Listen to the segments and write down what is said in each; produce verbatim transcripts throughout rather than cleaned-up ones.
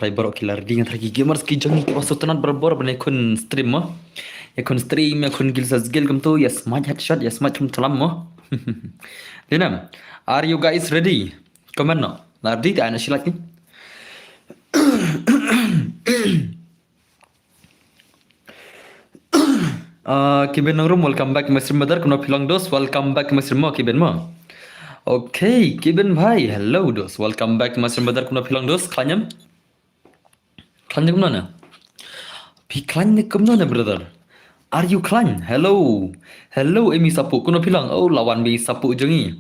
Trai baroh ki la ready, nga trai ki gamers ki jong ngi kiba sngewtynnat barabor ban ïakhun stream mo. Ïakhun stream, ïakhun gilsa gil kumto, ïa smite headshot, ïa smite thum tlam mo. Dei nam, are you guys ready? Comment noh. La ready te ai noh shi like. Ah, Kibin Nongrum, welcome back to my stream brother. Kumno phi long dos, welcome back to my stream mo, Kibin mo. Okay, Kibin bhai, hello dos, welcome back to my stream brother. Kumno phi long dos, khlaiñ em? Khlaiñ ne kumno ne? Phi khlaiñ ne kumno ne brother? Are you khlaiñ? Hello. Hello Emi Sapu, kumno phi long? Oh, la wan Emi Sapu jong ngi.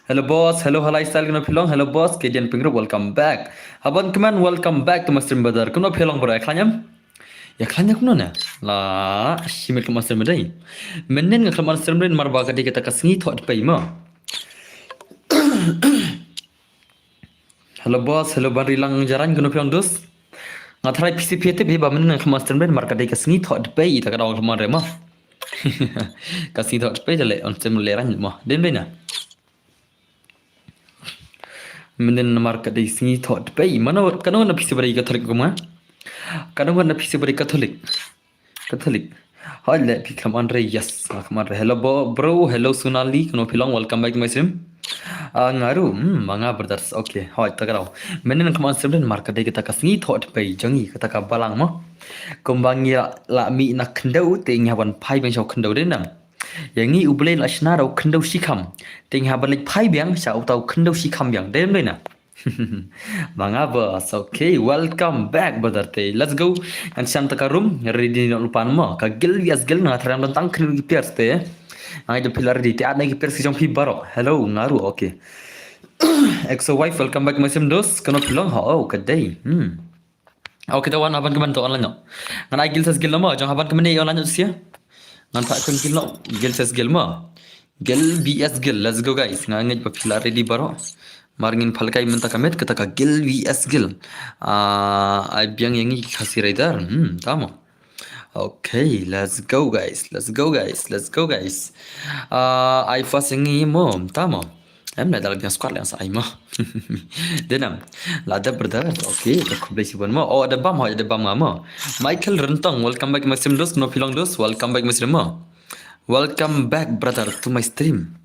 Hello boss, hello Halai Style, kumno phi long? Hello boss, Kedian Pingrup, welcome back. Haban Kmen, welcome back to my stream brother. Kumno phi long bro, khlaiñ em? Ïa khlaiñ ne kumno ne? La shimit ka master medai. Mynnin nga khlem master medai namar ba ka dei kata ka sngi thoh dpei mo. Hello boss, hello Banrilang Jarain, kumno phi long dos? Nga tharai phi sngewthuh hi ba mynnin nga khlem master medai namar ka dei ka sngi thoh dpei, ita ka daw khlem re mo. Ka sngi thoh dpei da leh on stream leh rang mo. Dei ne em? Mynnin namar ka dei sngi thoh dpei. Mano, kano na phi sngewbha Catholic kumne? Kano na phi sngewbha Catholic? Catholic. Hoi le phi khlem an re, yes. Khlem an re. Hello bo-, bro, hello Sunali, kumno phi long, welcome back to my stream. Ah, nga ruh, hmm, ma nga brothers. Okay, hoi ta ka daw. Mynnin khlem an stream namar ka dei kata ka sngi thoh dpei jong ngi, kata ka balang mo. Kumba ngi la mih na khyndew te ngi hap ban phai biang sha u khyndew, dei nam? Ïa ngi U Blei la shna da u khyndew shikham. Te ngi hap ban leit phai biang sha uta u khyndew shikham biang. Dei nam, dei nam? Ma nga boss. Okay, welcome back brother te. Let's go. Ngan shim ta ka room, ready noh lypa mo. Ka guild V S guild, nga tharai don tang khyndiat ki players te. Nga ngeit ba phi la ready te, add noh ki players ki jong phi baroh. Hello, nga ruh. Okay. Exo wife, welcome back my stream dos. Kumno phi long? Ho, oh, ka dei. Hmm. Okay, ta wan Haban Kmen to online noh. Ngan ai guild versus guild mo, jong Haban Kmen ne online noh shisha. Ngan phah khun guild noh, guild versus guild mo. Guild V S guild, let's go guys. Nga ngeit ba phi la ready baroh. Mar ngin phah lehkai mynta ka miet kata ka guild V S guild. Ah, ai biang ïa ngi Khasi Raider. Hmm, ta mo. Okay, let's go guys. Let's go guys. Let's go guys. Ah, ai first ïa ngi mo, ta mo. Em, na da la biang squad la sa ai mo. Dei nam? La da brother. Okay, ka khublei shibun mo. Oh, da bam ho, da bam nga mo. Michael Rentong, welcome back my stream dos. Kumno phi long dos, welcome back my stream mo. Welcome back brother to my stream.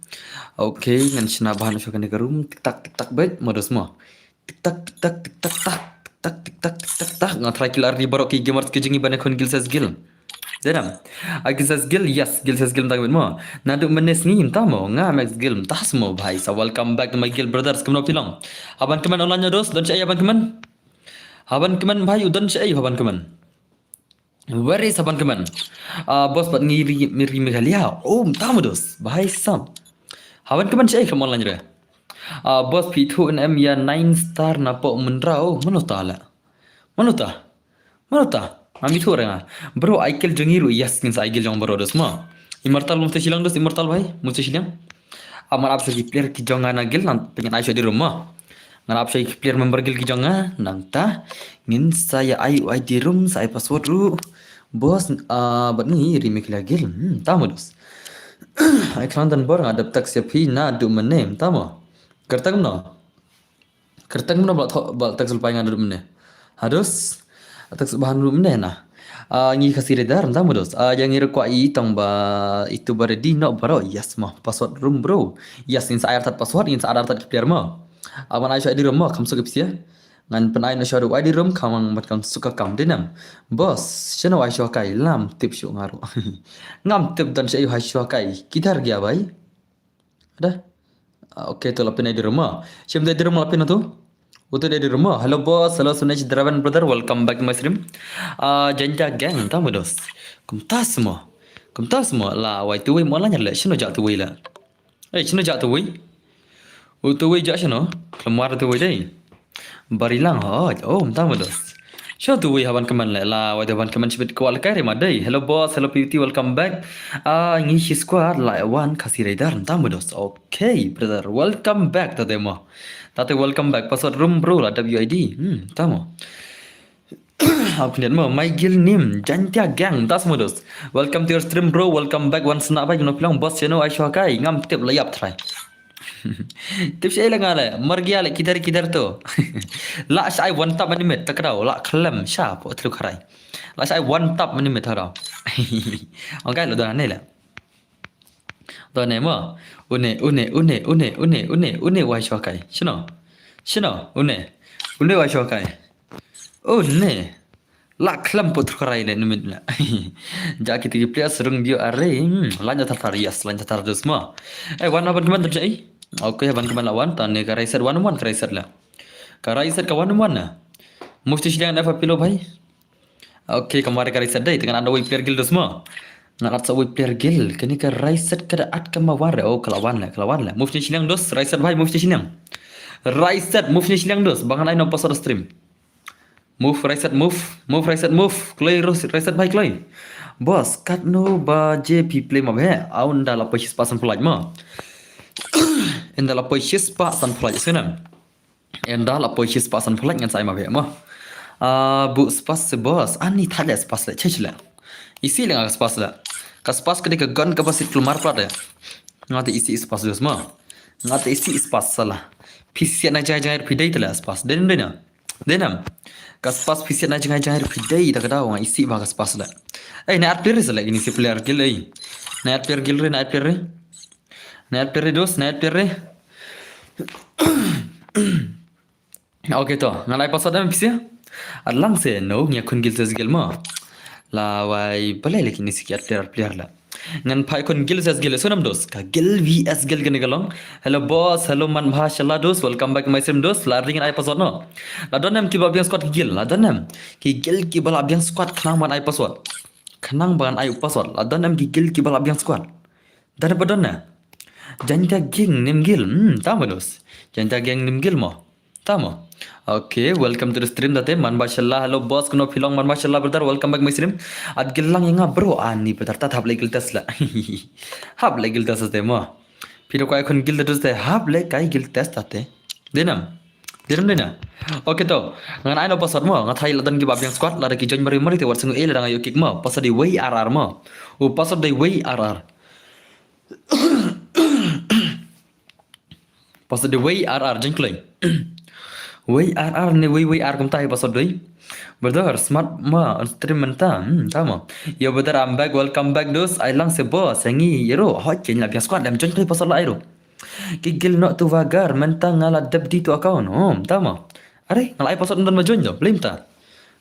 Okay, ngan shna ba han sha kane ka room. Tik tak, tik tak, bad mo dos mo. Tik tak, tik tak, tik tak, tak. Tik tak, tik tak, tik tak, tak. Nga tharai ki la ready baroh ki gamers ki jong ngi ban ïakhun guild versus guild. Dei nam? Ah, guild versus guild, yes, guild versus guild mynta ka miet mo. Naduh mynne sngi mynta mo, nga max guild mynta mo bhai. Sa welcome back to my guild brothers, kumno phi long? Haban Kmen online noh dos, don shaei Haban Kmen? Haban Kmen bhai, u don shaei Haban Kmen? Where is Haban Kmen? Ah, boss bad ngi ri, ri Meghalaya. Oh, mynta mo dos. Bhai sab. Haban Kmen shaei khlem online re? Ah, boss phi thuh ne em ïa nine star na poh Myntra. Oh, mano ta la? Mano ta? Mano ta? Ngam ithuh re nga. Bro, ai guild jong ngi ruh, yes, ngin sa ai guild jong baroh dos mo. Immortal mo, mut shiliang dos, Immortal bhai, mut shiliang. Amar ap sha ki player ki jong nga na guild, ngan pynïaid ai sha ki room mo. Ngan ap sha ki player member guild ki jong nga, nangta ngin sa ïa ai u I D room, sa ai password ruh. Boss, ah, bad ngi ri Meghalaya guild. Hmm, ta mo dos. Ai khlem don bor nga dep text ïa phi naduh mynne, ta mo. Kyrteng no. Kyrteng mano ba la thoh, ba la text lypa ïa nga naduh mynne? Hados. Text ba ha naduh mynne na. Ah, ngi Khasi Raider, mynta mo dos. Ah, ïa ngi ruh kwah i tang ba itu ba ready noh baroh. Yes mo. Password room bro. Yes, ngin sa ai artat password, ngin sa ai artat ki player mo. Ah, ban ai sha I D room mo, kham suk ipsia. Ngan pyn ai noh sha u I D room, kham mang ban kham suk ka kam dei nam. Boss, shano ai shuwa kai, lam tip shuh nga ruh. Ngam tip don sha i ai shuwa kai. Kidhar gaya bhai? Ada. Ah, okay, to la pyn ai di rumah. Shim dei di rumah la pyn tu. Utu dei di rumah. Hello boss, hello Sunesh Draven brother, welcome back to my stream. Ah, Janja gang, ta mo dos. Kumta mo. Kumta mo. La wai tu wai mo la nyale. Shino ja tu wai la. Eh, shino ja tu wai. Utu wai ja shino. Klamar tu wai dei. Barilang hoj. Oh, mynta mo dos. Sha tu wei ha ban kmen le la, wei da ban kmen shibit kwah le kai re ma dei. Hello boss, hello P U T, welcome back. Ah, ngi shi squad la wan Khasi Raider, mynta mo dos. Okay, brother, welcome back ta te mo. Ta te welcome back. Password room bro la W I D. Hmm, mynta mo. Ap khndiat mo, my guild name, Jaintia Gang, mynta mo dos. Welcome to your stream bro, welcome back once na bai, no pilang boss channel ai shuwa kai, ngam tip la ïap trai. Tip sha i la nga le, mar gia le kidar kidar to. La sha i one tap minimit, ta ka daw, la khlem sha po tru kharai. La sha i one tap minimit ta ka daw. Ong kai lo da ne le. Da ne mo. Une, une, une, une, une, une, une wai shwa kai. Shino. Shino, une. Une wai shwa kai. Une. La khlem put khrai le numit la. Ja kiti ki players rung bio are. Hmm, lanja tar tar, yes, lanja tar dus mo. Eh, wan ban kman tar jai. Okay, ban kman la wan, ta ne ka reset one one ka reset la. Ka reset ka one one na. Mufti Shiliang na fa pilo bhai. Okay, kamare ka reset dai, tengan ada wei player guild dus mo. Ngan at sa wei player guild, kani ka reset ka da at ka ma ware. Oh, ka la wan la, ka la wan la. Mufti Shiliang dus, reset bhai, Mufti Shiliang. Reset, Mufti Shiliang dus, bangan ai no pasal stream. Move, reset, move, move, reset, move. Kloi, ros-, reset bhai, kloi. Boss, katno baje phi play ma bhe? Aun da la poi shispah san pulaj mo. Inda la poi shispah san pulaj, sinem. Inda la poi shispah san pulaj ngan sai ma bhe mo. Ah, bu spas se boss. Ani thale spas le, chech le. Isi le nga spas le. Ka spas ka de ka gun ka basit klumar plat de. Nga te isi spas dus mo. Nga te isi spas sala. Phi siat na jai jai phi dei te le spas. Denem, denem. Denem. Ka spas phi siat na jngai jngai phi dei da ka daw nga isi ba ka spas le. Ei, na at player sala ini si player guild ei. Na at player guild re, na at player re. Na at player re dos, na at player re. Okay to, ngan ai password em phi sia. At lang se no ngi khun guild ses guild mo. La wai balai leki ni si ki at player at player la. Ngan phai khun guild ses guild, so nam dos. Ka guild V S guild kane ka long. Hello boss, hello man bha shala dos. Welcome back my stream dos. La ring ai password no. La don em ki ba biang squad ki guild. La don em ki guild ki ba la biang squad khnang ban ai password. Khnang ban ai password. La don em ki guild ki ba la biang squad. Don em ba don na. Janta gang nim guild. Hmm, tama dos. Janta gang nim guild mo. Tamo. Okay, welcome to the stream tate. Man ba shala, hello boss, kuno phi long man ba shala brother, welcome back my stream. At gilang nga bro, ani brother tat hap le guild test la. Hap le guild test tate mo. Phi do kai khun guild test te, hap le kai guild test tate. Denam. Denam dena. Okay to. Ngan ai no password mo, nga thai la don ki ba biang squad, la da ki join mari mari te wat sung e la dang ayo kick mo. Password di W R R mo. U password di W R R. Password dei W R R jeng kloi. W R R ne W W R kumta hi password dei. Brother, smart ma stream mynta. Hmm, tama. Yo brother, I'm back, welcome back dos. Ai lang se boss, yangi yero. Hot chen la biang squad lam join kloi password la airo. Ki guild no tu vagar mynta nga la dep di tu account. Oh, tama. Are, nga la ai password ym don ba join do. Blame ta.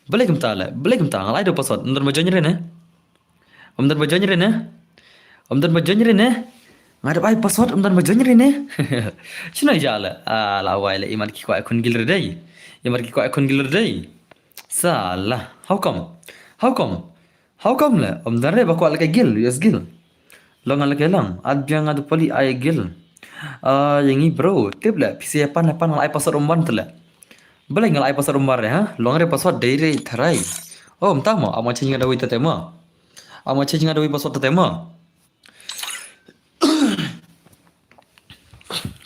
Blame ta la. Blame ta. Nga la ai do password ym don ba join re ne. Ym don ba join re ne? Ym don ba join re ne? Nga dep ai password ym don ba join re ne? Shino ïa la? Ah, la wai la imat ki kwah khun guild re dei. Imat ki kwah khun guild re dei. Sala. How come? How come? How come le? Ym don re ba kwah la ka guild, U S guild. Long la ka long. At biang nga du pali ai guild. Ah, yangi bro. Tip le. Pisa pan pan la ai password ym ban tele. Balai nga la ai password ym ban re ha? Long re password dei re tharai. Oh, mynta mo. Amo change nga da wei tete mo. Amo change nga da wei password tete mo.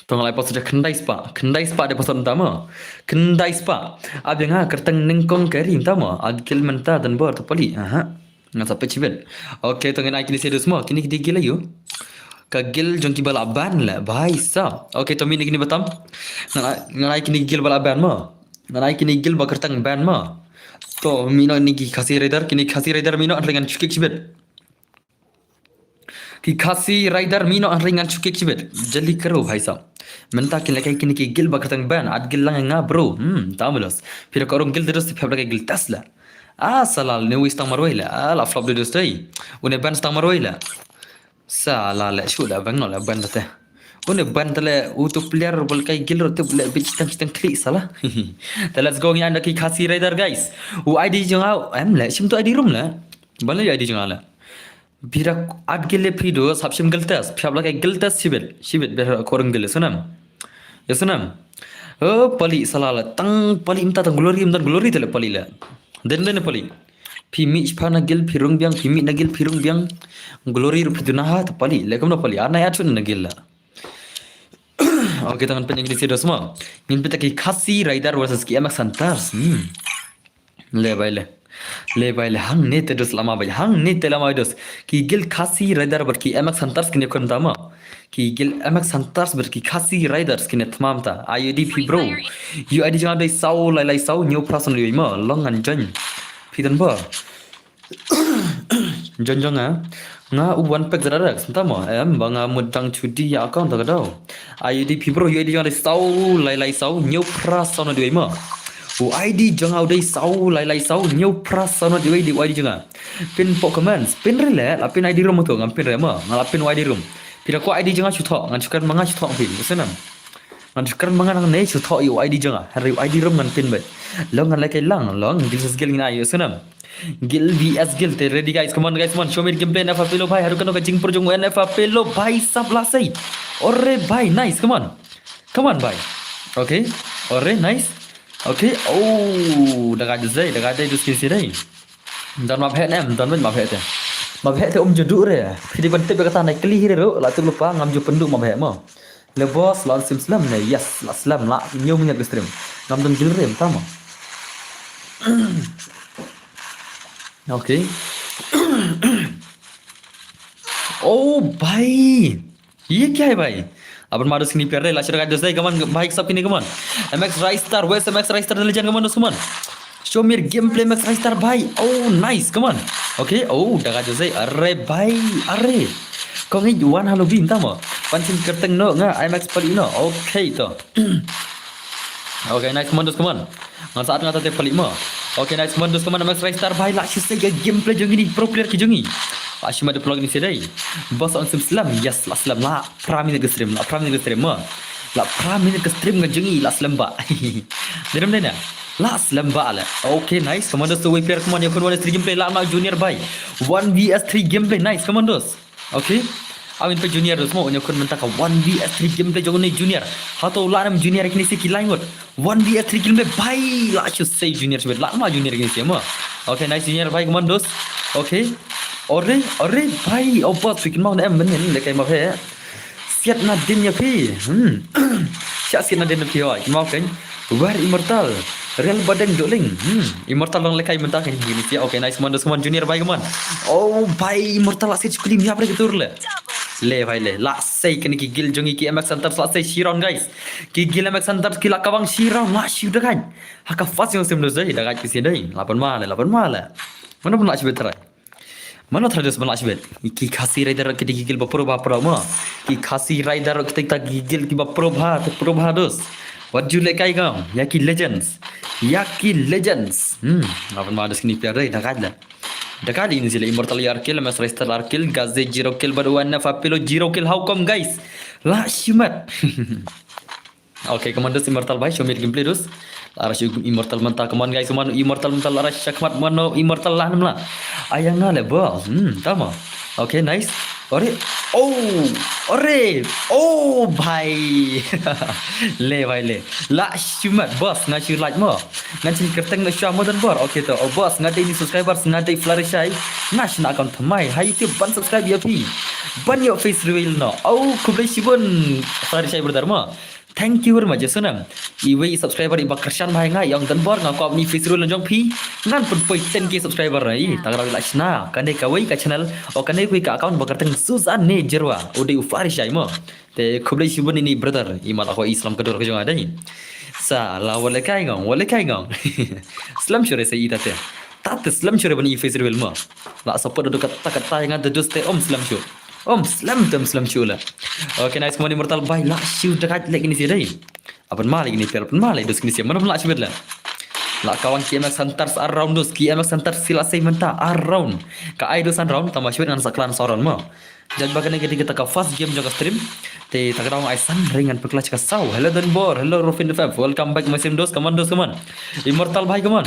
Tong lai password khyndai spah. Khyndai spah de password mynta mo. Khyndai spah. Ab ïa nga kyrteng nyngkong kari mynta mo. At guild mynta don bor to pali. Aha. Nga sa pechibet. Okay, to ngan ai kini sedus mo. Kini ki guild ayu. Ka guild jong ki ba la ban le. Bhai sab. Okay, to mih na kini batam. Ngan ai, ngan ai kini guild ba la ban mo. Ngan ai kini guild ba kyrteng ban mo. To mih noh kini ki Khasi Raider, kini Khasi Raider mih noh hynrei ngan shu kick shibit. Ki Khasi Raider mih noh hynrei ngan shu kick shibit. Jali karo bhai sab. Mynta kin lehkai kini ki guild ba kyrteng ban, at guild lang nga bro. Hmm, ta mulos. Phi da ka rung guild terus phi da ka guild test la. Ah, sala ne wis tang marwei la. Ah, la flop de dus dei. Une ban tang marwei la. Sala le shu da bang no la ban te. Une ban te le u tu player bol kai guild ro tu le bit tang tang klik sala. Te let's go ngi anda ki Khasi Raider guys. U I D jong au em le shim tu I D room le. Ban le I D jong au le. Bira at guild le phi do sap shim guild test. Phi ap la kai guild test shibit. Shibit bira korang guild sunam. Ya sunam. Oh, pali sala le tang pali mynta tang glory mynta glory te le pali le. Den den pali. Phi mih shipha na guild phi rung biang, phi mih na guild phi rung biang. Glory ruh phi duna ha ta pali. Le kumno pali. Ana ya chun na guild la. Okay, tangan penyang di serius mo. Ngin pita ki Khasi Raider versus ki M X Hunters. Hmm. Le bai le. Le bai le hang ne te dus lama bai. Hang ne te lama bai dus. Ki guild Khasi Raider bad ki M X Hunters kini kun tama. Ki Guild M X Hunters bad ki Khasi Riders kine tmam ta. I U I D phi bro. U I D jong nga dei saw lai lai saw hynñiew phra san wei ma. Long ngan join. Phi don ba. Join jong nga. Nga u wan pek zara rak senta ma. Em ba nga mut dang chudi ïa account ta ka daw. I U I D phi bro, U I D jong nga dei saw lai lai saw hynñiew phra san wei ma. U I D jong nga u dei saw lai lai saw hynñiew phra san wei dei U I D jong nga. Pin pok comments, pin re le, la pin I D room to, ngam pin re ma, nga la pin I D room. Phi da kwah I D jong nga shu thoh, ngan shu kren ma nga shu thoh phi, ïa sngewbha. Ngan shu kren ma nga nangne shu thoh ïa u I D jong nga, hynrei u I D room ngan pin beit. Long ngan leh kai lang, long, Guild versus Guild ngin ai, ïa sngewbha. Guild V S Guild, te ready guys, come on guys, come on, show me the gameplay, N F Apelo bhai, haduh kano ka jingpur jong u N F Apelo bhai, sap la sei. Ore bhai, nice, come on. Come on bhai. Okay, ore, nice. Okay, oh, da ka dei, da ka dei, dus kisi dei. Don map heh ne em, don map heh te. Map heh te um ju duh re. Phi dei ban tip ïa kata ne kli hi re ruh, la tip lypa ngam ju pynduh map heh mo. Le boss, la sim slem ne, yes, la slem la. Hynñiew minit ka stream. Ngam don guild re em ta mo. Okay. Oh, bhai. Ye kya hai bhai? Aban ma dos kini player dei, la shu da ka dos dei, come on, bhai, sap kini, come on. M X Ristar, where's M X Ristar, the legend, come on, dos, come on. Show me your gameplay, M X Ristar, bhai. Oh, nice, come on. Okay, oh, da ka dos dei, are, bhai, are. Kong i wan halo bin, tamo. Pan sin kerteng no, nga, M X pali no. Okay, to. Okay, nice, come on, dos, come on. Ngan saat nga tate pali mo. Okay, nice, come on, dos, come on, M X Ristar, bhai, la shu sei ka gameplay jong ini, pro player ki jong i. La shu ma de vlog ni sedai. Boss on sim slem, yes, la slem, la. Phra minit ka stream, la phra minit ka stream mo. La phra minit ka stream ka jong i, la slem ba. Derem dena. La slem ba le. Okay, nice, come on, dos, two way player, come on, ïa khun one v three gameplay, la ma junior bhai. One v three gameplay, nice, come on, dos. Okay. Amin pe junior dos mo, ïa khun mynta ka one v three gameplay jong ne junior. Hato la nam junior kini si ki lain ngut. One v three gameplay bhai, la shu sei junior shu bet, la ma junior kini si mo. Okay, nice junior bhai, come on dos. Okay. Ore, ore bhai, oh boss, phi kynmaw ne em mynnin le kai ma phe. Siat na din ïa phi. Hmm. Siat siat na din ïa phi oi. Kynmaw kein. Where Immortal? Real badeng doling. Hmm. Immortal dang lekai mynta kein gini siat. Okay, nice, come on dos, come on, junior bhai, come on. Oh bhai, Immortal la siat chuklim ïa bre ketur le. Le bhai le. La sei kini ki guild jong i ki M X Hunters la sei shi round guys. Ki guild M X Hunters ki la kawang shi round la shi da kan. Ha ka first jong sim dos dei, da kan ki si dei. Lapan ma le, lapan ma le. Mana pun la shi bet try. Mano traders ban la shibet. Ki Khasi Rider ki dei ki guild ba pro ba pro mo. Ki Khasi Rider ki dei ta ki guild ki ba pro ba, ta pro ba dos. Wat ju lekai kam. Ïa ki legends. Ïa ki legends. Hmm. Aban ma dos kini player dei, da ka la. Da ka la ini sila Immortal ar kill, M X Ristar ar kill, Gaze zero kill, bad One F Apelo zero kill. How come guys? La shimat. Okay, come on dos Immortal bhai, show me the gameplay dos. Ara shu Immortal mynta, come on guys, come on Immortal mynta, ara shakmat mano Immortal la namla. Ayang na le bo. Hmm, tama. Okay, nice. Ore, oh, ore, oh bhai. Le bhai le. La shimat boss, nga shu like mo. Ngan shu kerteng na shu modern bor. Okay to. Oh boss, nga dei ni subscribers, nga dei Flarishai. Nga shu na account thamai. Hai tip ban subscribe ïa phi. Ban ïoh face reveal no. Oh, khublei shibun Flarishai brother mo. Thank you very much, Sunam. Iwei i subscriber i ba kyrshan bha ïa nga, ïa ong Danbor, nga kwah ban ïoh face reveal na jong phi. Ngan pynpoi ten K subscriber na i, ta ka daw i la shna kane kawei ka channel, o kane kawei ka account ba kyrteng Suzanne Jerwa, u dei u Flarishai mo. Te khublei shibun ïa i brother, i ma la kwah i slem ka dur ka jong nga dei. Sa la wat lehkai ngong, wat lehkai ngong. Slem shuh re sa i tate. Tate slem shuh re ban ïoh face reveal mo. La support da katta katta ïa nga da dus te, om slem shuh. Om slem te, om slem shuh la. Okay, nice, come on Immortal bhai, la shu da kat leh kini si dei. Aban ma leh kini pel, aban ma leh dos kini si, mana pun la shu bet la. La kawang ki M X Hunters around dos, ki M X Hunters si la sei mynta around. Ka ai dos around, tama shu bet ngan sa klan sa around mo. Judge ba kane ka dei kata ka first game jong ka stream. Te ta ka daw ai san ring ngan pynkylla ka saw. Hello Danbor, hello Rufin F F. Welcome back my stream dos, come on dos, come on. Immortal bhai, come on.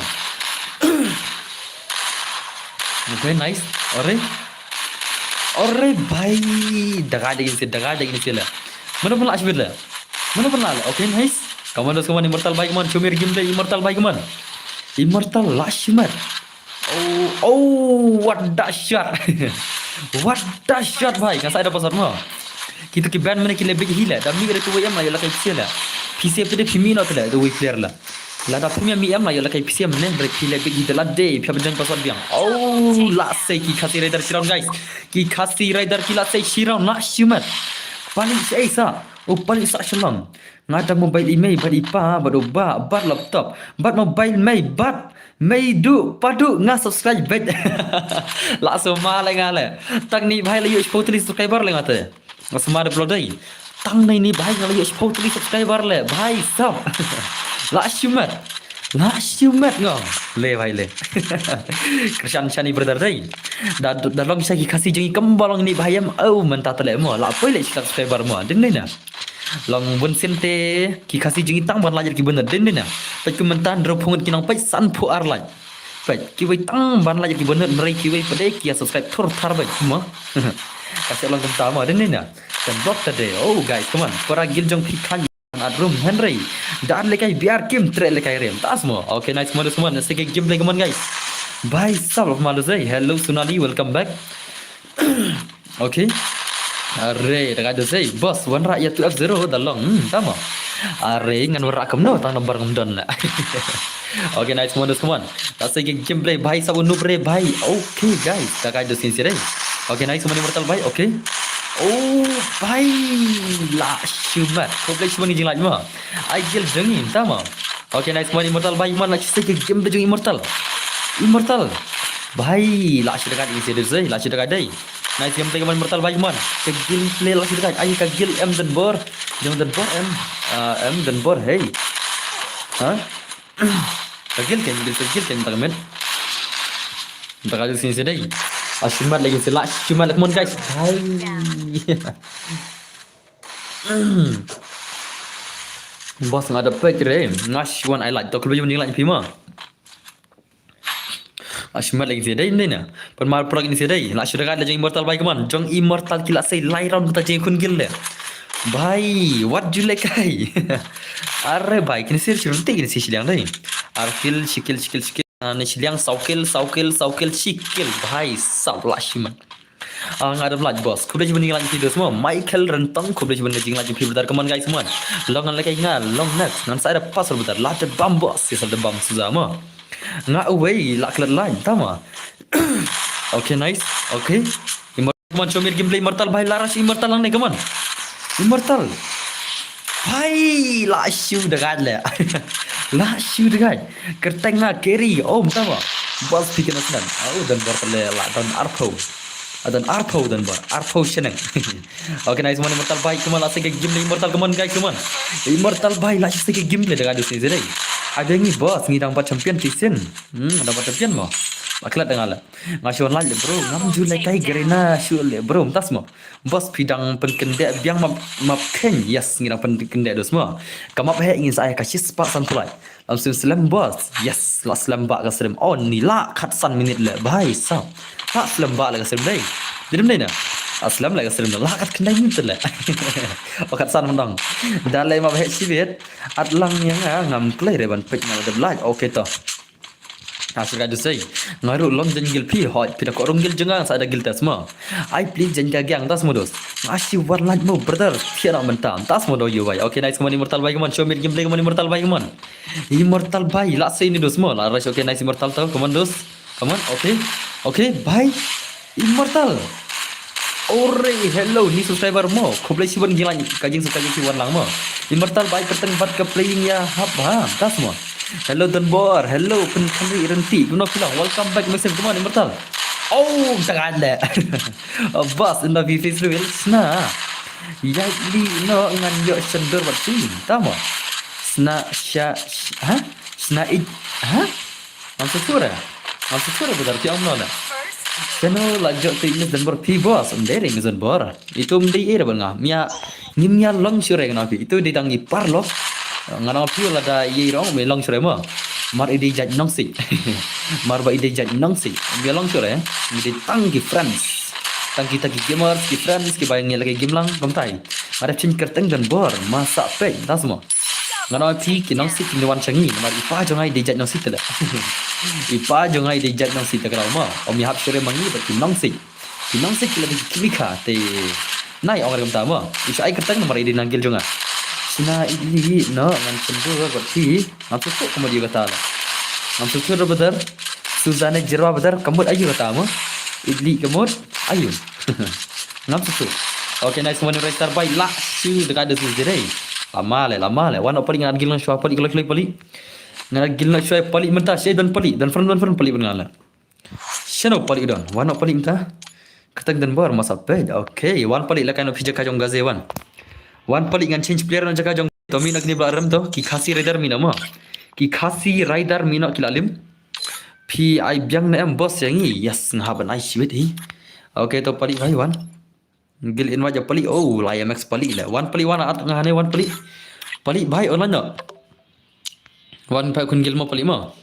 Okay, nice. Ore. Ore bhai. Daga dagin se, daga dagin se la. Mana pun la shibit la. Mana pun la la. Okay, nice. Come on dos, come on Immortal bhai, come on. Show me your gameplay Immortal bhai, come on. Immortal la shimat. Oh, oh, what the shot. What the shot bhai. Nga sa da password mo. Kitu ki ban mane ki le big hi la. Da mi re tu wei em la ïa la kai pisa la. Pisa pide phi mi no tu la tu wei player la. Lada phi mi em la ïa la kai pisa mane re phi le big hi la de phi ba jan password biang. Oh, la sei ki Khasi Rider shi round guys. Ki Khasi Rider ki la sei shi round la shimat. Palik shaei sa? U palik sa shalom. Nga da mobile i mei bad i pa bad u ba bad laptop bad mobile mei bad mei du pa du nga subscribe bad. La sumar le nga le. Tang ni bhai la ïoh shiphew tylli subscriber le nga te. Nga sumar de bloody. Tang ni ni bhai nga la ïoh shiphew tylli subscriber le bhai sab. La shu met. La shu met ngo. Le bhai le. Krishan shani brother dei. Da da long sha ki Khasi jong i kam ba long ni bhai em. Au mynta te le mo. La poi le shi subscriber mo. Dei ne na. Long bun sien te ki Khasi jong i tang ban lait ki bun dei ne na. Peit kumta hynriew phew ngut ki nang peit san phew ar lait. Peit kiwei tang ban lait ki bun hynrei kiwei pat de ki ïa subscribe thur thar beit mo. Ka shu long kumta mo dei ne na. Kan block ta de. Oh guys, come on. Para guild jong phi khlaiñ at room hynrei. Da lehkai biar kim treh lehkai rem. Tas mo. Okay, nice mo, come on. Sa ka gameplay, come on guys. Bhai sab of Malaysia. Hello Sunali, welcome back. Okay. Are, da ka dei sei, boss, wanrah ïa two F zero da long. Hmm, tama. Are, ngan wanrah kumno tang number ngam don la. Okay, nice, come on, come on. Ta sa ka gameplay bhai sab u noob re bhai. Okay, guys, da ka dei sei sei re. Okay, nice, come on, Immortal bhai. Okay. Oh, bhai. La shu met. Khublei shibun ki jinglait mo. Ai guild jong i, tama. Okay, nice, come on, Immortal bhai, come on, la shu sa ka gameplay jong Immortal. Immortal. Bhai, la shu da ka dei sei, la shu da ka dei. Nice gameplay, come on, Immortal bhai, come on. Ka gameplay la shu da ka. Ai ka guild em don bor. Jong don bor em. Ah, em don bor, hey. Ha? Ka guild kan, guild, ka guild kan, ta ka met. Ta ka dei sei sei dei. Ah, shu met lagi sei, la shu met lagi, come on guys. Bhai. Boss nga da peit re. Nga shu wan ai lait. To khublei shibun ki jinglait phi mo. Ah, shu met lagi sei dei ne na. Pynmar prok ni sei dei. La shu da ka dei jong Immortal bhai, come on. Jong Immortal ki la sei lai round kata jong khun guild le. Bhai, wat ju lehkai. Are bhai, kine sei shu renti kine sei shiliang dei. Ar kill, shi kill, shi kill, shi kill. Ah, ne shiliang saw kill, saw kill, saw kill, shi kill. Bhai sab, la shu met. Ah, nga da lait boss. Khublei shibun ki jinglait phi dos mo. Michael Rentong, khublei shibun ki jinglait phi brother. Come on guys, come on. Long ngan lehkai nga, long next. Ngan sa da pass brother. La da bam boss. Ïa sa da bam suza mo. Nga uwei la klet line, tama. Okay, nice. Okay. Immortal, come on, show me gameplay, Immortal bhai, la rush Immortal lang ne, come on. Immortal. Bhai, la shu da ka le. La shu da ka. Kyrteng nga carry. Oh, mynta mo. Boss phi kena snem. Oh, don bor le la don arphew. Ah, don arphew don bor. Arphew sheneng. Okay, nice one, Immortal bhai. Come on, la sa ka gameplay Immortal. Come on, guys, come on. Immortal bhai, la sa ka gameplay da ka dus ni dei. Ai ngi boss, ngi dang bat champion tisin. Hmm, dang bat champion mo. Baklat da nga la. Nga shu lait le bro, ngam ju lehkai Garena shu le bro, mynta mo. Boss phi dang pynkyndeh biang map, map kheiñ, yes, ngi dang pynkyndeh dos mo. Ka map heh ngin sa ai ka shispah sanphew lait. Lam sim slem boss. Yes, la slem ba ka slem. Oh, ni la khatsan minit le. Bhai sab. La slem ba le ka slem dei. Dei dei na. La slem le ka slem la khatkhyndai minit le. Oh, khatsan mendong. Da le map heh shibit. At lang ïa nga ngam kloi re ban peit nga la dep lait. Okay to. Ha shu ka dusei. Nga ruh long jan guild phi hoi phi da ko rung guild jong nga sa da guild tas mo. Ai please jan ka gang tas mo dos. Nga shi war lait mo brother. Phi na mentam tas mo do yu bai. Okay, nice, come on Immortal bhai, come on, show me gameplay, come on Immortal bhai, come on. Immortal bhai, la sei ni dos mo. La rush, okay, nice Immortal to, come on dos. Come on, okay. Okay, bhai. Immortal. Ore, hello, ni subscriber mo. Khublei shibun ki lait ka jingsubscribe ki wan lang mo. Immortal bhai, kyrteng bad ka playing ïa hap ha. Tas mo. Hello Donbor, hello Pynkhanri Renti. Kumno phi long? Welcome back myself. Come on Immortal. Oh, jangan le. Boss, ynda phi face reveal sna. Ïaid lih noh ngan ïoh sendor bad phi. Tamo. Sna sha, ha? Sna ij, ha? Ngam sngewthuh re. Ngam sngewthuh re brother, phi ong kumno ne. Shano la jot te i Miss Donbor phi boss, ym dei re Miss Donbor. Itu ym dei ei re bad nga. Mia, ngim ïa long shuh re ngan ong phi. Itu dei tang i paralok. Ngan ong phi lada i ei rong me long shuh re mo. Mar i dei jait nongsiej. Mar ba i dei jait nongsiej. Ym ïa long shuh re. Ngi dei tang ki friends. Tang kita ki gamers, ki friends, kiba ngi la ki game lang, kumtai. Nga dep change kyrteng Donbor, masa peit, tas mo. Ngan ong phi ki nongsiej ki wan sha ngi, namar i pa jong nga i dei jait nongsiej te le. I pa jong nga i dei jait nongsiej te kynmaw mo. Ym ïahap shuh re ma ngi bad ki nongsiej. Ki nongsiej ki la dei ki khmih kha te. Nai ong re kumta mo. I shu ai kyrteng namar i dei na guild jong nga. Sna ij lih noh ngan sendor bad phi. Ngam sngewthuh ka mut aïu kata la. Ngam sngewthuh re brother. Suzanne Jirwa brother, ka mut aïu kata mo. Ij lih ka mut aïu. Ngam sngewthuh. Okay, nice one, Ray Star Bike. Lah shu dekat da sini deh. Lama le, lama le. Wan palik ngan gil ngan shwa palik kalau kalau palik. Ngan gil ngan shwa palik mentah. Shay don palik, don friend, don friend palik ban ngan le. Shano palik don. Wan palik mentah. Katang dan bor masa pej. Okay, wan palik lah kan phi jaka jong Gaze wan. Wan palik ngan change player na jaka jong. Tommy nak ni bla rem to. Ki Khasi Rider mina mo. Ki Khasi Rider mina ki lalim. Phi ai biang na em boss yang ni. Yes, ngah ban ai shiwit hi. Okay, to palik bhai wan. Gil invite ya palik. Oh, la M X palik le. Wan palik wan at ngah ne wan palik. Palik bhai online no. Wan palik kun gil mo palik mo.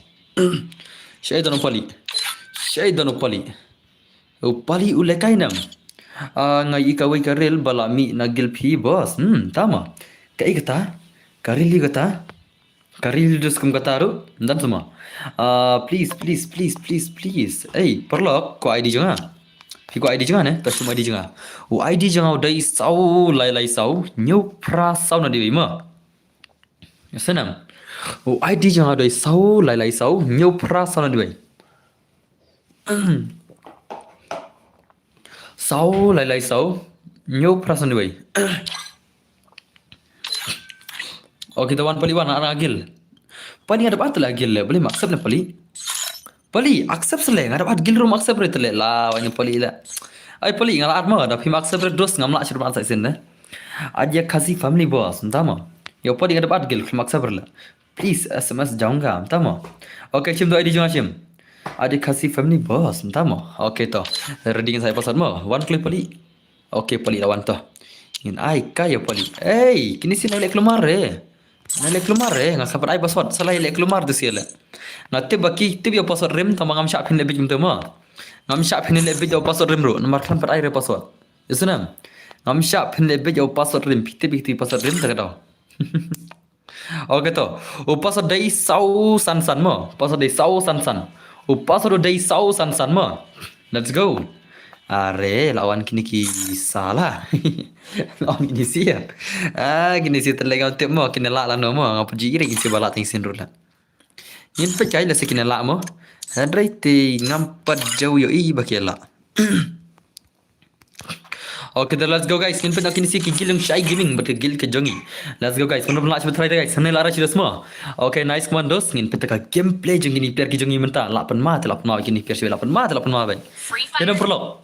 Shay don palik. Shay don palik. U palik u lekai nam. Ah, ngai i kawei ka reel ba la mih na gil phi boss. Hmm, tama. Ka i kata. Ka reel i kata. Ka reel dus kum kata ru. Dan semua. Ah, please, please, please, please, please. Ei, paralok, ko I D jong nga. Phi ko I D jong nga ne? Ta sum I D jong nga. U I D jong nga u dei saw lai lai saw. Nyu pra saw na diwi ma. Senam. U I D jong nga u dei saw lai lai saw. Nyu pra saw na diwi. Saw lai lai saw. Nyu pra saw na diwi. Okay, ta wan palik wan, nga gil. Palik nga dap at la gil le, boleh ma accept le palik. Palik, accept sele, nga dap at gil rum accept re tele la, wan palik le. Ai palik nga la at ma, dap him accept re dos ngam la shu at sa isin ne. Adia Khasi family boss, entah ma. Yo palik nga dap at gil, him accept re le. Please S M S jaunga, entah ma. Okay, shim do I D jong shim. Adia Khasi family boss, entah ma. Okay to. Ready ngan sa password ma. Wan klik palik. Okay, palik lawan to. Ngin ai ka ya palik. Ei, kini si nai lek lumar re. Nai lek lumar re. Nga sapat ai password. Salah lek lumar tu si le. Nga tip baki, tip ya password rim, tama ngam shah phin le bit gitu ma. Ngam shah phin le bit ya password rim ru. Nomor kan pat ai re password. Isunam. Ngam shah phin le bit ya password rim. Phi tip baki password rim ta ka daw. Okay to. U password dei saw san san mo. Password dei saw san san. U password dei saw san san mo. Let's go. Are, lawan kini ki salah. Lawan kini si ya. Ah, kini si tele ngam tip mo, kini la la no mo. Ngam puji iri kini si bala ting sin rula. Ngin pechai la si kini la mo. Hadrai te ngam pat jau yo i ba ki la. Okay, then let's go guys. Ngin pynta kini si ki gil jong Shai Gaming bad ka gil ka jong i. Let's go guys. Mano la shibit try guys. Hane la ra shi dos mo. Okay, nice one dos. Ngin pynta ka gameplay jong kini player ki jong i mynta. La pynma te la pynma kini player shi la pynma te la pynma bai. Kena perlu.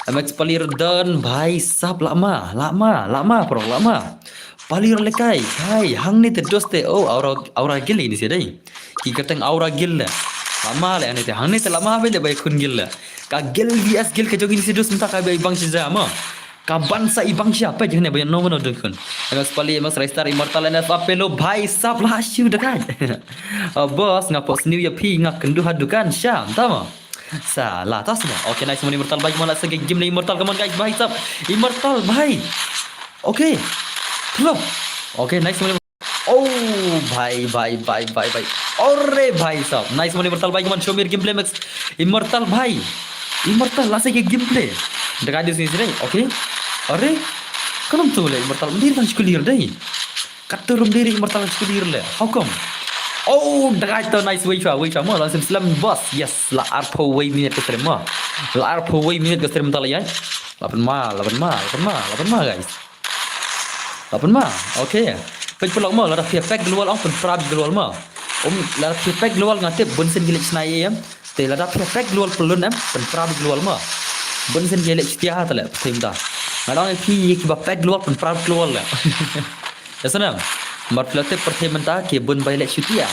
M X pali rdon bhai sab la ma, la ma, la ma pro la ma. Pali rlekai, hai, hangne te dos te, oh, aura, aura gil ini si dei. Ki kyrteng aura gil le. La ma le hangne te, hangne te la ma bai le bai khun gil le. Ka gil V S gil ka jong ini si dos mynta ka bai bang shi ja ma. Ka ban sa i bang sha peit hangne bai no no dun khun. M X pali, M X Raystar, Immortal, N F Apelo bhai sab la shu dekat. Ah, boss, nga pok sniew ya phi nga kynduh ha dukan sha, mynta ma. Sa la tas mo. Okay, nice mo Immortal bhai, mo la sa game le Immortal, come on guys, bhai sab. Immortal bhai. Okay. Thlop. Okay, nice mo. Oh, bhai, bhai, bhai, bhai, bhai. Ore bhai sab. Nice mo Immortal bhai, come on, show me your gameplay, Max. Immortal bhai. Immortal la sa gameplay. Dekat di sini sini. Okay. Ore. Kanam tu le Immortal. Ndir tang shkulir dei. Kata rum diri Immortal shkulir le. How come? Oh, dekat to nice way chwa, way chwa mo langsung slam boss. Yes, la arphew way minute ka stream mo. La arphew way minute ka stream ta la yai. La pynma, la pynma, la pynma, la pynma guys. La pynma. Okay. Peit pelok mo, la da phi pek global ong pynpra global mo. Um, la da phi pek global nga tip bun sien ki leh snai em. Te la da phi pek global pelun em, pynpra global mo. Bun sien ki leh shutia ha ta le, pynta. Nga dang phi ki ba pek global pynpra global le. Ya sana. Mar phi la tip pyrthei mynta ki bun bai leh shutia.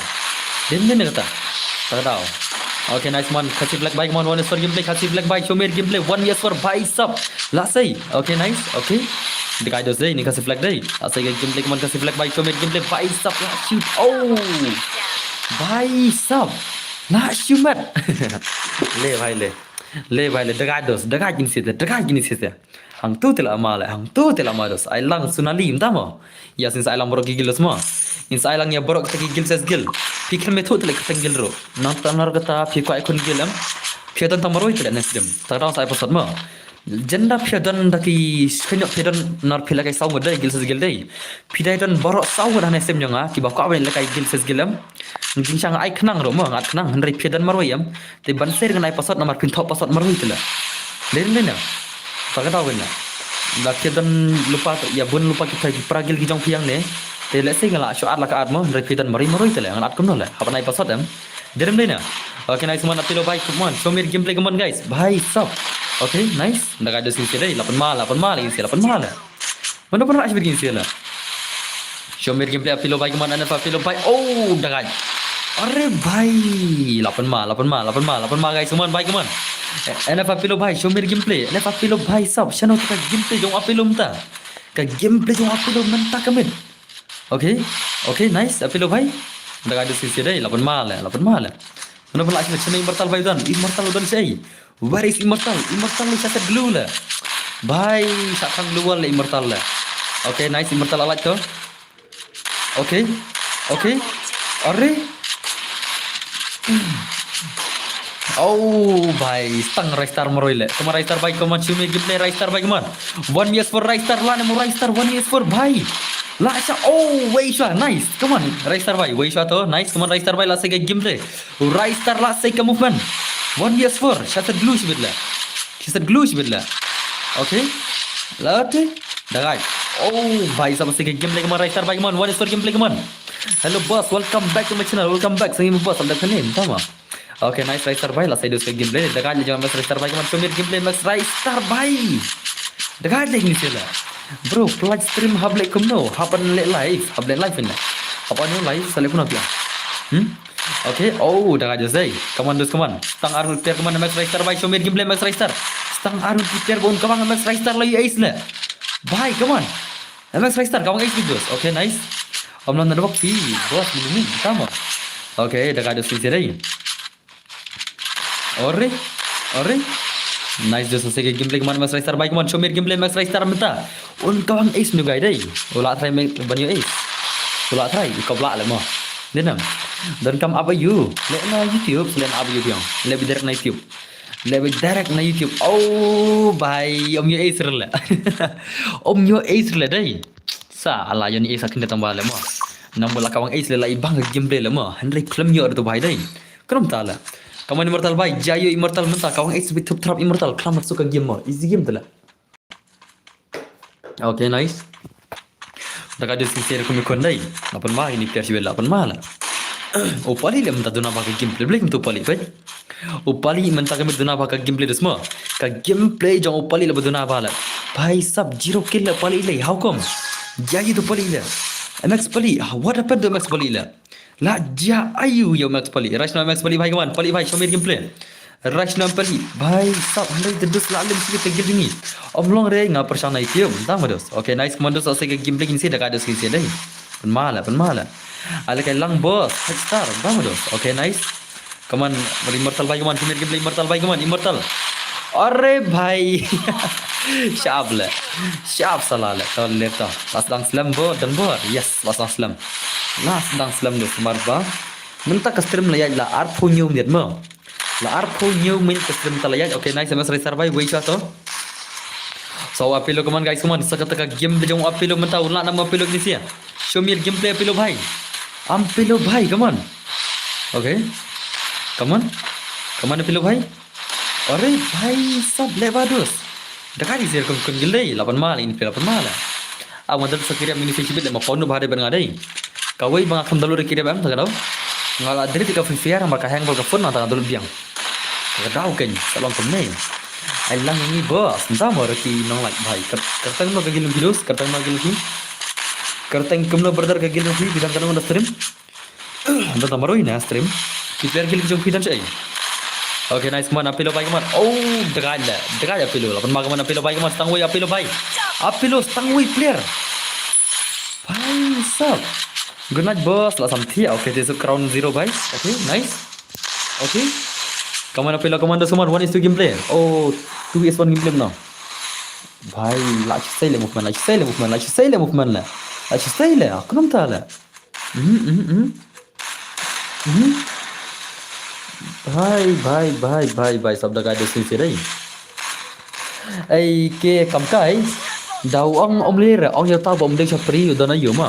Din din kata. Ta daw. Okay, nice man. Khasi Black bhai, come on, one S four gameplay, Khasi Black bhai, show me gameplay, one S four bhai sab. La sei. Okay, nice. Okay. Dekai dos dei, ni Khasi Black dei. La sei gameplay, come on, Khasi Black bhai, show me gameplay, bhai sab, la shoot. Oh. Bhai sab. La shoot mat. Le bhai le. Le bhai le, dekai dos, dekai kini site, dekai kini site. Hangtu te la ma le, hangtu te la ma dos. Ai lang Sunali mynta mo. Ya sin sa ai lang borok ki gil dos mo. In sa ai lang ya borok ki gil ses gil. Phi khlem methu te le kata gil ro. Nang ta nar kata phi kwai khun gil em. Phi don ta maroi te le next game. Ta dang sa ai pasat mo. Jenda phi don da ki skanyok phi don nar phi la kai saw ngut dei gil ses gil dei. Phi dai don borok saw ngut hane sem jong nga ki ba kwai la kai gil ses gil em. Jingshang ai khnang ro mo ngat khnang hynrei phi don maroi em. Te ban ser ngan ai pasat namar phin thok pasat maroi te le. Dei dei na. Ta ka daw na. La ki don lypa, ïa bun lypa kita ki para guild ki jong phi hangne. Te lehse nga la shu add la ka add mo, hynrei phi don marwei marwei te leh, ngan add kumno leh. Hap ban ai password em. Dei rem dei na. Okay, nice man, Apilo bhai, come on. Show me your gameplay, come on, guys. Bhai sab. Okay, nice. Da guys, dei shisha dei, la pynma, la pynma, la pynma, la pynma. Mano pynrah shibit kin sila. Show me your gameplay, Apilo bhai, come on, N F Apilo bhai. Oh, da guys. Are bhai. La pynma, la pynma, la pynma, la pynma, guys, come on bhai, come on. N F Apilo bhai, show me your gameplay. N F Apilo bhai sab, shano ka gameplay jong Apilo mynta. Ka gameplay jong Apilo mynta ka mid. Okay. Okay, nice, Apilo bhai. Da guys, dei shisha dei, la pynma leh, la pynma leh. Mano pynrah shibit, shano Immortal bhai u don, Immortal u don shaei. Where is Immortal? Immortal u sha set glue leh. Bhai, sha khang glue wall leh Immortal leh. Okay, nice, Immortal alat to. Okay. Okay. Are. Oh bhai, stang Ristar marwei leh. Come on Ristar bhai, come on, show me gameplay Ristar bhai, come on. One V S four Ristar, lah ne mo Ristar, one V S four bhai. Lah sha, oh, wei sha, nice. Come on, Ristar bhai, wei sha to, nice. Come on Ristar bhai, lah sha ka gameplay. Ristar lah sha ka movement. One V S four, sha set glue shibit leh. Sha set glue shibit leh. Okay. Lah te. Da guys. Oh bhai sab, sha ka gameplay, come on Ristar bhai, come on. One V S four gameplay, come on. Hello boss, welcome back to my channel. Welcome back. Sangim boss, anda kane, tama. Okay, nice Ristar bhai, lah sha dei sha ka gameplay. Da guys, jong Max Ristar bhai, come on. Show me gameplay Max Ristar bhai. Da guys, leh ni sila. Bro, live stream hap leh kumno, hap ban leh live, hap leh live ne. Hap ban live, sa leh kumno phi. Hmm? Okay, oh, da guys, dei. Come on, dus, come on. Stang arun player, come on, Max Ristar bhai, show me gameplay Max Ristar. Stang arun player, bon, come on, Max Ristar, la ïoh ace leh. Bhai, come on. Max Ristar, come on, ace big boss. Okay, nice. Om lan da bok si, boss, mini, mini, come on. Okay, da guys, dus, shisha dei. Ore, ore. Nice, just sha ka gameplay, come on, Max Ristar bhai, come on, show me gameplay Max Ristar mynta. Un kawang ace nu guy dei. U lah try me ban ïoh ace. U lah try, u kawang lah leh mo. Dei nam. Don kam ap ïa u. Leh na YouTube, leh na ap ïa u biang. Leh bi direct na YouTube. Leh bi direct na YouTube. Oh bhai, um ïoh ace leh. Um ïoh ace leh dei. Sa ala ïoh ni ace sa kynda tang ba leh mo. Namar la kawang ace leh la i bang ka gameplay leh mo. Hynrei khlem ïoh ruh tu bhai dei. Khlem ta leh. Come on Immortal bhai, jia ïoh Immortal mynta, kawang ace bit thup thrap Immortal, khlem masuk ka game mo. Easy game te leh. Okay, nice. Da ka dei shisha kum i khun dei. La pynma ini player shibit, la pynma leh. U Pali leh mynta duna ba ka gameplay, blei mynta u Pali, bhai. U Pali mynta ka mid duna ba ka gameplay dus mo. Ka gameplay jong u Pali leh ba duna ba leh. Bhai sab, zero kill leh Pali leh, how come? Jia ïa u Pali leh. M X Pali, what happened to M X Pali leh? La jia aiu ïa u Max Pali. Rush na Max Pali bhai, come on. Pali bhai, show me gameplay. Rush na Pali. Bhai sab, hynrei te dus la lem sha kita guild ngi. Ym long re, nga pyrshang na ïa u. Tang ma dus. Okay, nice, come on dus, sha ka gameplay kin sha da ka dus kin sha dei. Pynma leh, pynma leh. Ale kai lang boss, five star. Tang ma dus. Okay, nice. Come on, Immortal bhai, come on, show me gameplay Immortal bhai, come on, Immortal. Are bhai. Shap leh. Shap sala leh. To leh to. Last dang slam bo, dang bo. Yes, last dang slam. Last dang slam dus mar ba. Mynta ka stream la ïaid la arphew hynñiew minit mo. La arphew hynñiew minit ka stream ta la ïaid. Okay, nice, M S Racer bhai, wei sha to. So, Apilo, come on, guys, come on. Sa kata ka game ba jong Apilo mynta, u lah nam Apilo kini sia. Show me your gameplay, Apilo bhai. Apilo bhai, come on. Okay. Come on. Come on, Apilo bhai. Are bhai sab, leh ba dus. Da ka dei sir kum kum gil dei, la pynma leh, ini phi la pynma leh. Aw, nga dang sa kyrïa mini shibit leh, ma phone ba dei ban nga dei. Kawei ba nga kham download kyrïa ba em, ta ka daw. Nga la delete ka Free Fire, namar ka hang bha ka phone, nangta nga download biang. Ka daw kein, sa long kumne. Ai lang ini boss, nta mo reti nong like bhai. Kyrteng mo ka gil nong ki dus, kyrteng mo ka gil nong ki. Kyrteng kumno brother ka gil nong ki, bidang ka nong da stream. Don tang marwei na stream. Ki player guild ki jong phi don shaei? Okay, nice, man, Apilo bhai, man. Oh, degaj la. Degaj Apilo. Lapan ma, man, Apilo bhai, man. Stang wei Apilo bhai. Apilo stang wei player. Bhai sab. Good night, boss. La sam thi. Okay, this is round zero, bhai. Okay, nice. Okay. Come on, Apilo, come on, this one. One is two gameplay. Oh, two is one gameplay now. Bhai, la shisei le movement, la shisei le movement, la shisei le movement la. La shisei le, ah, kunum ta la. Mhm, mhm, mhm. Mhm. Bhai, bhai, bhai, bhai, bhai, sab da ka dei shisei dei. Ei, ke kam kai. Da u ong um le re, ong ïa ta bom dei shapri, u don aïu ma.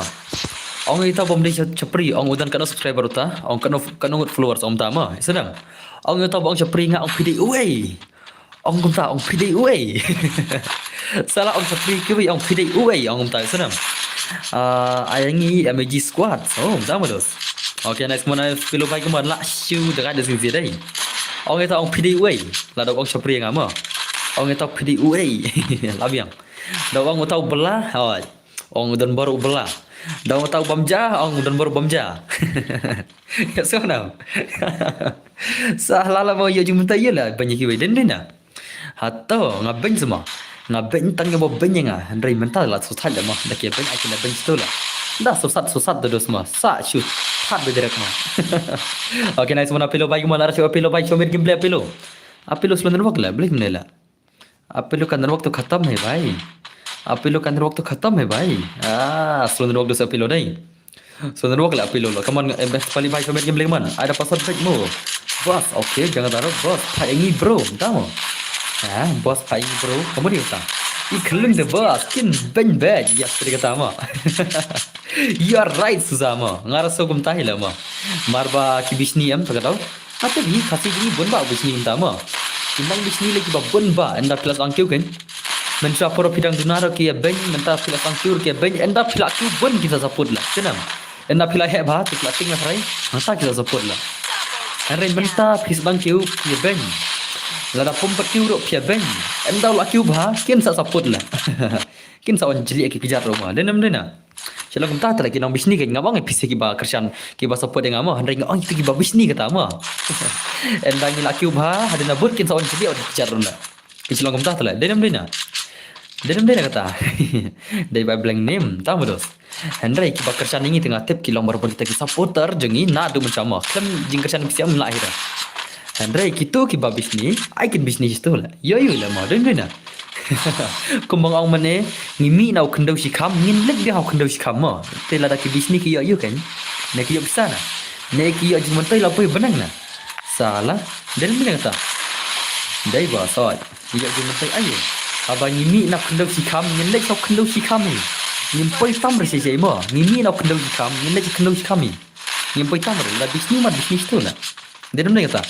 Ong ïa ta bom dei shapri, ong u don katno subscriber u ta, ong katno, katno followers um ta ma. Isnam. Ong ïa ta bom shapri nga ong phi dei uei. Ong kumta, ong phi dei uei. Sala ong shapri kiwi ong phi dei uei ong kumta snam. Ah, ai ngi M A G squad. Oh, dama dos. Okay, nice one, phi lo bai kumon la shu da ka da sing dei. Ong ita ong phi dei uei. La da ong shapri nga mo. Ong ita phi dei uei. La biang. Da ong ita bela. Hoi. Ong don baru bela. Da ong ita bamja, ong don baru bamja. Ya snam. Sa la la mo yo jing mynta ya la banyak kiwi den den na. Hato nga beng sama. Nga beng tang nga bo beng nga. Hynrei mynta la susat da ma. Da ki beng ai kena beng tu la. Da susat susat da dos ma. Sa shu. Pat da direct ma. Okay, nice one, apilo bai kumon la shu apilo bai show mir gameplay apilo. Apilo slow network la, blik mene la. Apilo ka network tu khatam hai bhai. Apilo ka network tu khatam hai bhai. Ah, slow network dos apilo dei. So network la pilo lo. Come on, eh, best pali bai show mir gameplay man. Ada password back mo. Boss, okay, jangan taruh boss. Pha engi bro, tamo. Ah, boss pha engi bro. Kamu dia ta. I khlung de boss, kin beng beng. Yes, tadi kata mo. You are right, Suzama. Ngara so kumta hi la mo. Marba ki bishni em, tak tahu. Ate bi khasi bi bun ba bishni mynta ma. Ki nang bishni le ki ba bun ba ynda phi la sangkiew ken. Mynta poro phi dang duna ro ki ya beng, mynta phi la sangkiew ki ya beng, ynda phi la kiew bun ki sa support la. Snam. Ynda phi la heh bha, phi la ting la trai, mynta ki sa support la. Hynrei mynta phi sdang kiew ki ya beng. Lada pom pat kiew ro phi ya beng. Ynda la kiew bha, kin sa support la. Kin sa wan jeli ki kjat ro ma. Dei nam dei na. Shalom kumta tala ki nong bishni ka nga bang pisa ki ba kyrshan ki ba support nga ma. Hynrei nga ong ki ba bishni kata ma. Ynda ngi la kiew bha, hadien na bud kin sa wan jeli wan kjat ro na. Ki shalom kumta tala. Dei nam dei na. Dei nam dei na kata. Dei ba blank name, ta ma dos. Hynrei ki ba kyrshan ngi te nga tip ki long barabor kita ki supporter jong ngi na du mynta ma. Khlem jing kyrshan pisa em la hi da. Hynrei kitu ki ba bishni, ai kin bishni tu la. Yo yo la ma, dei nam dei na. Kumba nga ong mane, ngi mih na u khyndew shikham, ngin leit biang ha u khyndew shikham mo. Te lada ki bishni ki ïoh ïoh kan. Ne ki ïoh pisa na. Ne ki ïoh jingmyntoi la poi bneng na. Sala, dei nam dei na kata. Dei ba soi. Ngi ïoh jingmyntoi aïu. Haba ngi mih na u khyndew shikham, ngin leit ha u khyndew shikham hi. Ngim poi tam re shisha mo. Ngi mih na u khyndew shikham, ngin leit ha u khyndew shikham hi. Ngim poi tam re, la bishni mat bishni tu la. Dei nam dei kata.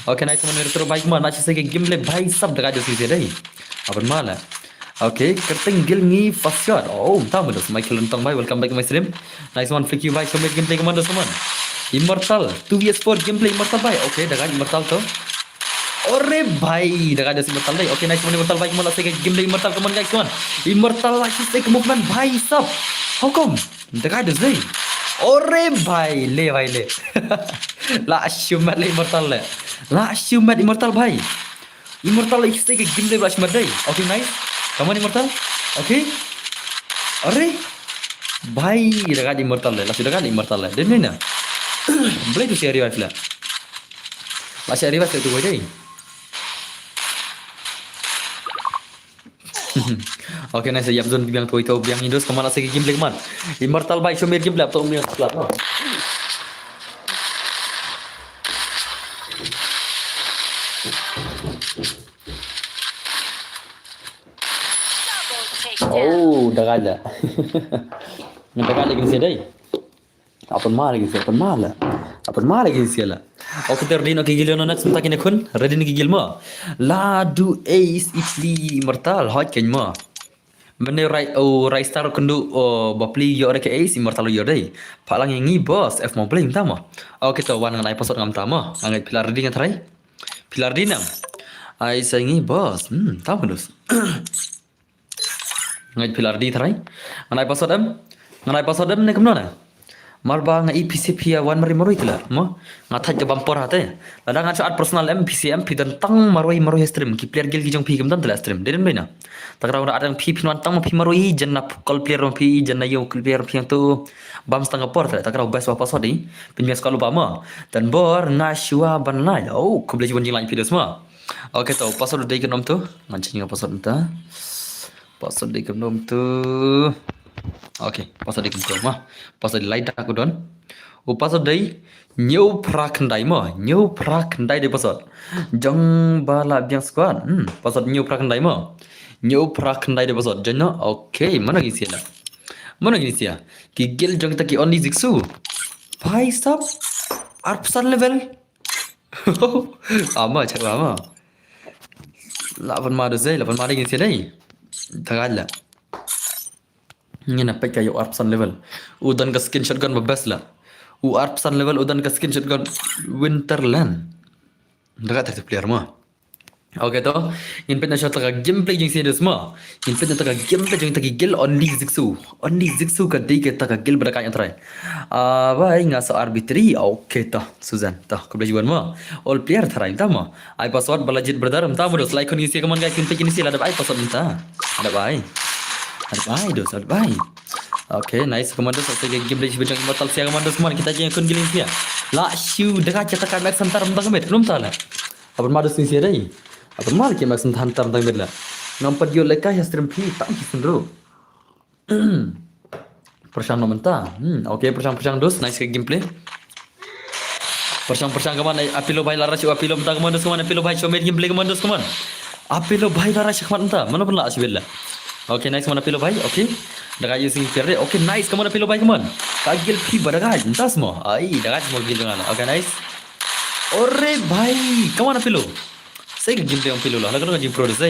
Okay, nice one, retro bike man, na shisha ki gameplay bhai sab da ka jasi dei. Aban mala. Okay, kerteng gil ngi first shot. Oh, tam dos Michael Rentong bhai, welcome back to my stream. Nice one, flick you bhai, commit gameplay commander saman. Immortal, two V S four gameplay Immortal bhai. Okay, da ka Immortal tu. Ore bhai, da ka jasi Immortal dei. Okay, nice one, Immortal bhai, kumon la shisha ki gameplay Immortal, come on guys, come on. Immortal la shisha ki movement bhai sab. How come? Dega de zai. Ore bhai, le bhai le. La shu mat le Immortal le. La shu mat Immortal bhai. Immortal la shisha ki gameplay ba shu mat dei. Okay, nice. Come on Immortal. Okay. Ore. Bhai, dega de Immortal le. La shu dega de Immortal le. Dei na. Boleh tu share revive le. La share revive tu bhai dei. Okay, nice, ïap zone biang tu, itu biang Indus, kemana segi gameplay kemana? Immortal bhai, show mir gameplay, tu mir selat, no? Oh, dah ada. Dah ada lagi sih, dai. Apan ma lagi sia, apan ma la. Apan ma lagi sia la. Okay, te ready na ki gil no next, mynta kine khun, ready na ki gil ma. La du ace ipli Immortal, hot ken ma. Mane rai, oh, rai star kundu, oh, bapli yo re ke ace Immortal yo dei. Phalang ngi boss, F mo play mynta ma. Okay, to wan ngan ai password ngam ta ma. Ngan phi la ready ngan try. Phi la ready nang. Ai sa ngi boss, hmm, ta ma dos. Ngai phi la ready tharai. Ngan ai password em. Ngan ai password em ne kumno ne. Mar ba nga i pisa phi wan marwei marwei tila. Mo. Nga thait ka bam por hate. Lada nga shu add personal em pisa em phi don tang marwei marwei stream. Ki player guild ki jong phi kim don tila stream. Dei dem dei na. Takra nga add em phi phi wan tang ma phi marwei jan na call player ma phi jan na yo call player phi yang tu. Bam stang ka por tila. Takra best ba password di. Pin mes call ba mo. Dan bor nga shua ban lai. Oh, khublei shibun jing lai phi dos mo. Okay, to password dei kano tu. Ngan change nga password mynta. Password dei kano tu. Okay, password dei kano tu ma. Password dei lai dak udon. U password dei hynñiew phra khyndai ma. Hynñiew phra khyndai dei password. Jong ba la biang squad. Hmm, password hynñiew phra khyndai ma. Hynñiew phra khyndai dei password. Jong no. Okay, mano ki sia la. Mano ki sia. Ki gil jong kita ki only Jigsaw. Bhai sab. Arphew san level. Ama chak ama. Lapan ma dosai, lapan ma dei ngi sia dei. Dagaid la. Ngin ïa peit ka ïa u arphew san level. U don ka skin shotgun ba best la. U arphew san level u don ka skin shotgun Winterland. Dagaid, thirty player mo. Okay to. Ngin peit na sha kata ka gameplay jong sien dos mo. Ngin peit na kata ka gameplay jong kata ki guild, Only Jigsaw. Only Jigsaw ka dei kata ka guild ba dagaid nga try. Ah, bhai nga sa R B three. Okay to. Susan. To, khublei shibun mo. All player tharai to mo. Ai password ba la jied brother, mynta mo dos. Like khun ngin ïa siew kumne guys, ngin peit ngin ïa siew lada ai password mynta. Lada ai. Lada ai dos, lada ai. Okay, nice kumne dos. Sa ka gameplay shibun jong Immortal sia kumne dos kumne, kita jingïakhun guild sia. La shu dagaid kata ka Max Hunter mynta ka met, kumta la. Haba ma dos ngin ïa siew dei. Haba ma ki Max Hunter mynta ka met la. Ngam pat ïoh lehkai ha stream phi, tang ki sngewthuh. Pyrshang noh mynta. Hmm, okay, pyrshang, pyrshang dos, nice ka gameplay. Pyrshang, pyrshang kumne, Apilo bhai la rush, Apilo mynta kumne dos kumne, Apilo bhai, show me gameplay kumne dos kumne. Apilo bhai la rush kumne mynta, mano pynlah sibel la. Okay, nice kumne Apilo bhai, okay. Dagaid ïa sing pere, okay, nice kumne Apilo bhai kumne. Ka guild phi ba dagaid, mynta mo. Ai, dagaid mo guild kumne. Okay, nice. Ore bhai, kumne Apilo. Sa ka gameplay Apilo la, haduh kano ka jingpro dei sa.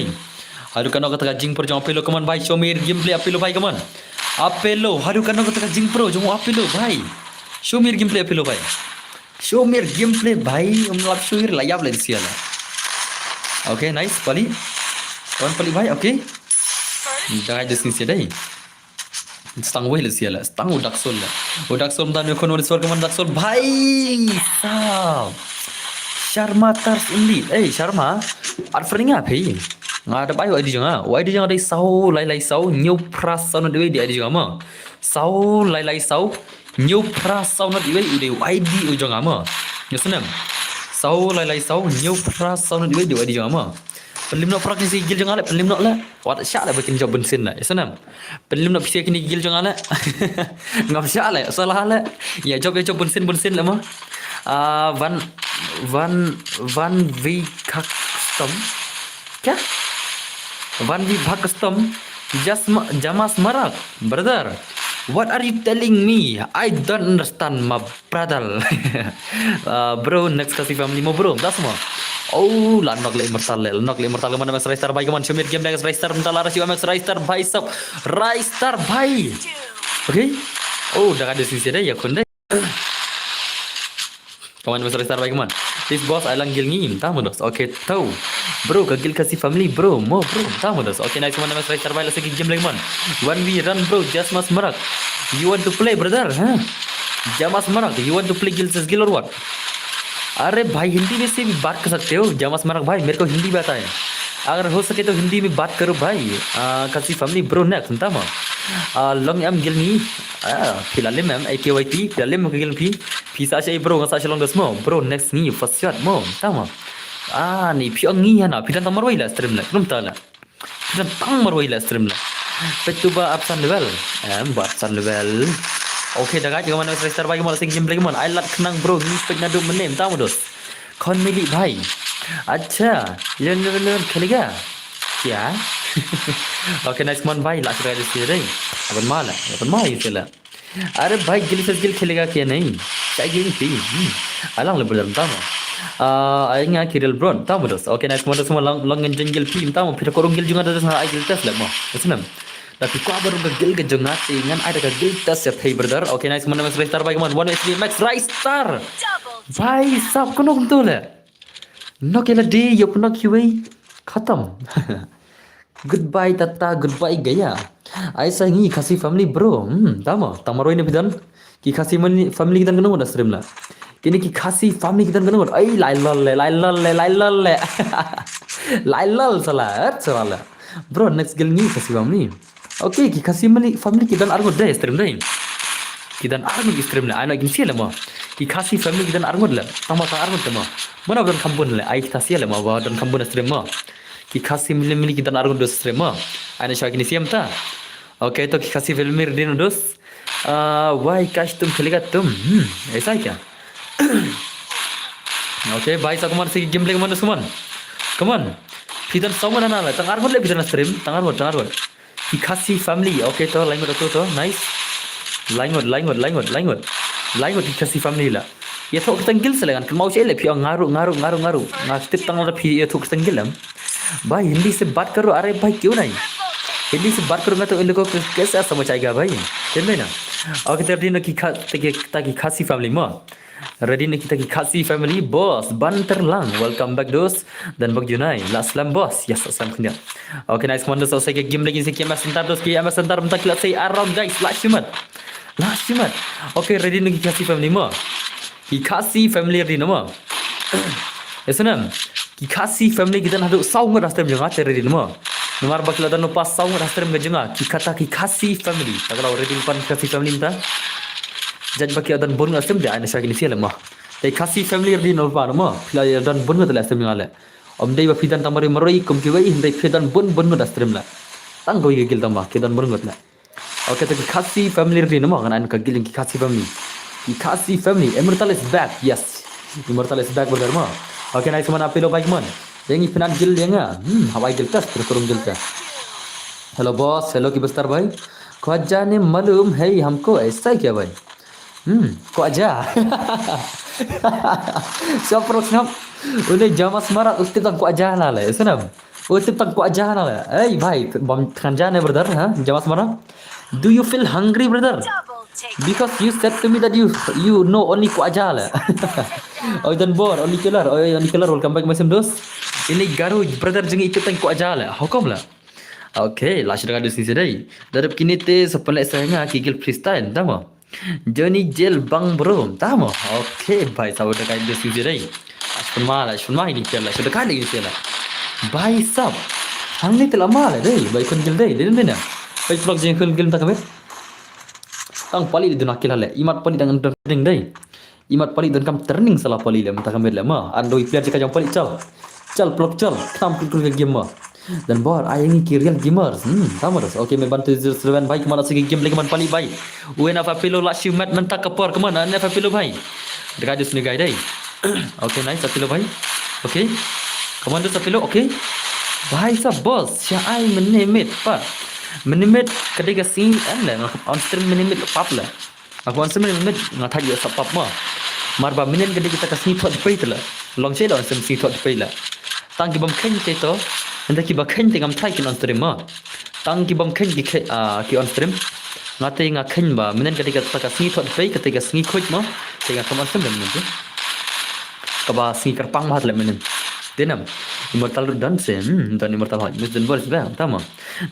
Haduh kano kata ka jingpro jong Apilo, kumne bhai, show me gameplay Apilo bhai, kumne. Apilo, haduh kano kata ka jingpro jong Apilo bhai. Show me gameplay Apilo bhai. Show me gameplay bhai, um lap show la ïap la sia la. Okay, nice, pali. One pali bhai, okay. Dagaid dos ngin ïa siew dei. Stang wei la sia la, stang u Dark Soul la. U Dark Soul mynta ne khun u Dark Soul kumne Dark Soul bhai sab. Sharma Tars Indi. Eh, Sharma. Ar fringa phi. Nga da bai u I D jong nga. U I D jong nga dei saw lai lai saw hynñiew phra saw nod wei dei I D jong nga mo. Saw lai lai saw hynñiew phra saw nod wei u dei u I D u jong nga mo. Nyo snem. Saw lai lai saw hynñiew phra saw nod wei dei u I D jong nga mo. Pynlip noh prok ngin sa guild jong nga le, pynlip noh le. Wat shah le ba kin jop bun sien le. Ïa snem. Pynlip noh pisa kine guild jong nga le. Ngam shah le, salah le. Ïa jop, ïa jop bun sien, bun sien le mo. Ah, Van, Van, Van Vibha Custom. Kya? Van Vibha Custom. Jasma, Jamas Marak, brother. What are you telling me? I don't understand, my brother. Ah, bro, next Khasi family mo bro, mynta mo. Oh, la knock le Immortal le, la knock le Immortal, kumne Max Ristar bhai, kumne Shumir game Max Ristar, mynta la rush Max Ristar bhai sab, Ristar bhai. Okay. Oh, dagaid dos ngin ïa siew dei, ïakhun dei. Kumne Max Ristar bhai, kumne. This boss ai lang guild ngi, mynta mo dos. Okay, to. Bro, ka guild Khasi family bro, mo bro, mynta mo dos. Okay, nice, kumne Max Ristar bhai, la sa ki game le kumne. One v run bro, Jamas Marak. You want to play brother, huh? Jamas Marak, you want to play guild versus guild or what? अरे भाई, हिंदी में से भी बात कर सकते हो, जामास मरक भाई, मेरे को हिंदी भी आता है। अगर हो सके तो हिंदी में बात करो भाई। Ah, Khasi family bro, next, mynta mo. Ah, long em guild ngi. Ah, phi la lem em, A K Y T, phi la lem ka guild phi. Phi sa sha bro, nga sa sha long dos mo. Bro, next ngi, first shot mo, mynta mo. Ah, ni phi ong ngi hana, phi don tang marwei la stream la, kumta la. Phi don tang marwei la stream la. Peit tu ba arphew san level. Em, ba arphew san level. Okay, dagaid, kumne Max Ristar bhai, kumne sa game play kumne. Ai lad khnang bro, ngi peit naduh mynne, mynta mo dos. Khon mili bhai. Acha, eleven eleven eleven khelega kya? Okay, nice kumne bhai, la sha dagaid ïa siew dei. Aban ma la, aban ma ïa siew la. अरे भाई, गिल से गिल खेलेगा क्या नहीं? क्या गिल की? Hmm. Ai lang le brother, mynta mo. Ah, ai nga ki real bro, mynta mo dos. Okay, nice kumne dos mo, long, long ngin join guild phi, mynta mo. Phi da ka rung guild jong nga dos, nga ai guild test le mo. Ïa snem. Da phi kwah ba rung ka guild ka jong nga te ngan ai da ka guild test ïa phi brother. Okay, nice kumne Max Ristar bhai, kumne one H P Max Ristar. Bhai sab, kano kumto le. Knock ïa lade, ïa pynnock ïa wei. Khatam. Goodbye Tata, goodbye Gaya. Ai sa ngi Khasi family bro. Hmm, mynta mo, tang marwei ne phi don. Ki Khasi mani-, family ki don kano ngut ha stream la. Kine ki Khasi family ki don kano ngut. Ai, lai lol le, lai lol le, lai lol le. Lai lol sala, et sala la. Bro, next guild ngi Khasi family. Okay, ki Khasi mani-, family ki don ar ngut dei stream dei. Ki don ar ngut ki stream le. Ai na kin sia le mo. Ki Khasi family ki don ar ngut le. Tang mo, tang ar ngut te mo. Mano don kham bun le. Ai kita sia le mo, ba don kham bun stream mo. Ki Khasi family ki don ar ngut dos stream mo. Ai na sha kine sia mynta. Okay, to ki Khasi family ri din dos. Ah, why cash tum khelega tum? Hmm, aisa kya? Okay, bhai sa kumne sa ki game play kumne dos kumne. Kumne. Phi don song na na la. Tang ar ngut le phi don stream. Tang ar ngut, tang ar ngut. Ki Khasi family. Okay, to, lai ngut to, to. Nice. Lai ngut, lai ngut, lai ngut, lai ngut. Lai ngut ki Khasi family la. Ïathuh kyrteng guild se la ngan kynmaw sha le phi ong nga ruh, nga ruh, nga ruh, nga ruh. Nga tip tang la phi ïathuh kyrteng guild em. भाई हिंदी से बात करो, अरे भाई क्यों नहीं? At least bar kru nga to in loko ke sa sama chai ga bhai. Ken bhai na. Okay, te ready na ki kha, te ki, ta ki Khasi family mo. Ready na kita ki Khasi family, boss Banterlang. Welcome back, dos. Dan bak junai. Last slam, boss. Yes, last slam kenya. Okay, nice one, dos. Okay, game lagi si K M S Center, dos. K M S Center, mentak la say around, guys. Last shot. Last shot. Okay, ready na ki Khasi family mo. Ki Khasi family ready na mo. Yes, nam. Ki Khasi family kita na hadu saw ngat astem jong ate ready na mo. Namar ba ki la don pas saw ngat astem ka jong ki kata ki Khasi family. Ta ka la ready pan Khasi family ta. Judge ba ki la don bun ngat astem dia, ana sha ki ni sial mo. Te Khasi family ready na pa mo. Ki la don bun ngat la astem jong le. Om dei ba phi don tamari maroi kum ki wei, dei phi don bun bun ngat astem la. Tang ko ki gil tama, ki don bun ngat la. Okay, te ki Khasi family ready na mo, kan an ka gil ki Khasi family. Ki Khasi family, Immortal is back, yes. Immortal is back, brother mo. Okay, nice man, apilo bike man. Yang ipinan gil yang ah. Hmm, hawai gil tas, terkurung gil tas. Hello boss, hello ki bestar bhai. Khwaja ne malum hai humko, aisa kya bhai? Hmm, khwaja. Siapa rok ngap? Une jamas marat usti tang khwaja la le, sunam. Usti tang khwaja la le. Hey bhai, bam khanja ne brother, ha? Jamas marat. Do you feel hungry, brother? Because you said to me that you you know only khwaja le. Oi dan bor, only killer, oi only killer, welcome back my sim dos. Ini garu brother jengi itu tang khwaja le. Hukum la. Okay, la shida gaidus ni sidai. Darap kini te sepen le saya nga kigil freestyle, tama. Johnny Jail Bang Bro, tama. Okay, bhai, sawa da gaidus ni sidai. Ashpun ma la, ashpun ma ini tiala, shida gaidus ni tiala. Bhai sab. Hang ni tela ma la dai, bhai kun gil dai, dai dai na. Bhai vlog jeng kun gil tak kabet. Tang pali di duna kila le, imat pali dang dang ding dai. Imat pali don kam training sala pali le, mata kamit le ma. Ando i player jaka jong pali chal. Chal plok chal. Kam kul kul game ma. Dan bor ai ngi ki real gamers. Hmm, tama dos. Okay, me bantu zero seven bhai, kemana sigi game lagi man pali bhai. Uen apa pilo la shiu mat menta kapor kemana ne apa pilo bhai. Dekat dus ni gai dai. Okay, nice, apa pilo bhai. Okay. Kemana dos apa pilo? Okay. Bhai sa boss, sha ai menimit pa. Menimit kedai gasing an le, on stream menimit pap le. Aku on stream minit nga thaj ïa sap pap ma. Mar ba minit ka dei kita ka sngi thot pei tela. Long che la on stream sngi thot pei la. Tang ki bam kheiñ te to. Ynda ki ba kheiñ te ngam thaj kin on stream ma. Tang ki bam kheiñ ki kheiñ ah, ki on stream. Nga te nga kheiñ ba minit ka dei kita ka sngi thot pei ka te ka sngi khuid ma. Te nga kam on stream minit. Ka ba sngi kyrpang ma le minit. Denam. Immortal dan se. Hmm, dan immortal hot. Mis dan bol se ba. Tama.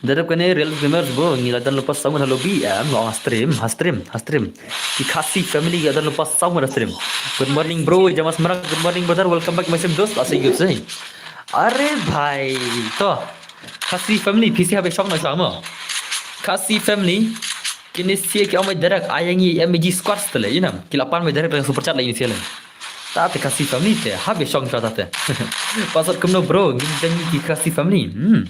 Dadap kane real gamers bo, ngi la dan lupa saw ngan ha lobby, em, ha stream, ha stream, ha stream. Ki Khasi family ngi la dan lupa saw ngan ha stream. Good morning bro, Jamas Marak, good morning brother, welcome back my stream dos, la sei good sei. Are bhai, to. Khasi family, P C habe shong na shong mo. Khasi family, kini sie ki amai direct, ayangi M G squad tele, inam. Ki la pan mai direct dengan super chat la ini sie le. Tate Khasi family te, habe shong shong tate. Pasat kumno bro, ngin jangi ki Khasi family. Hmm.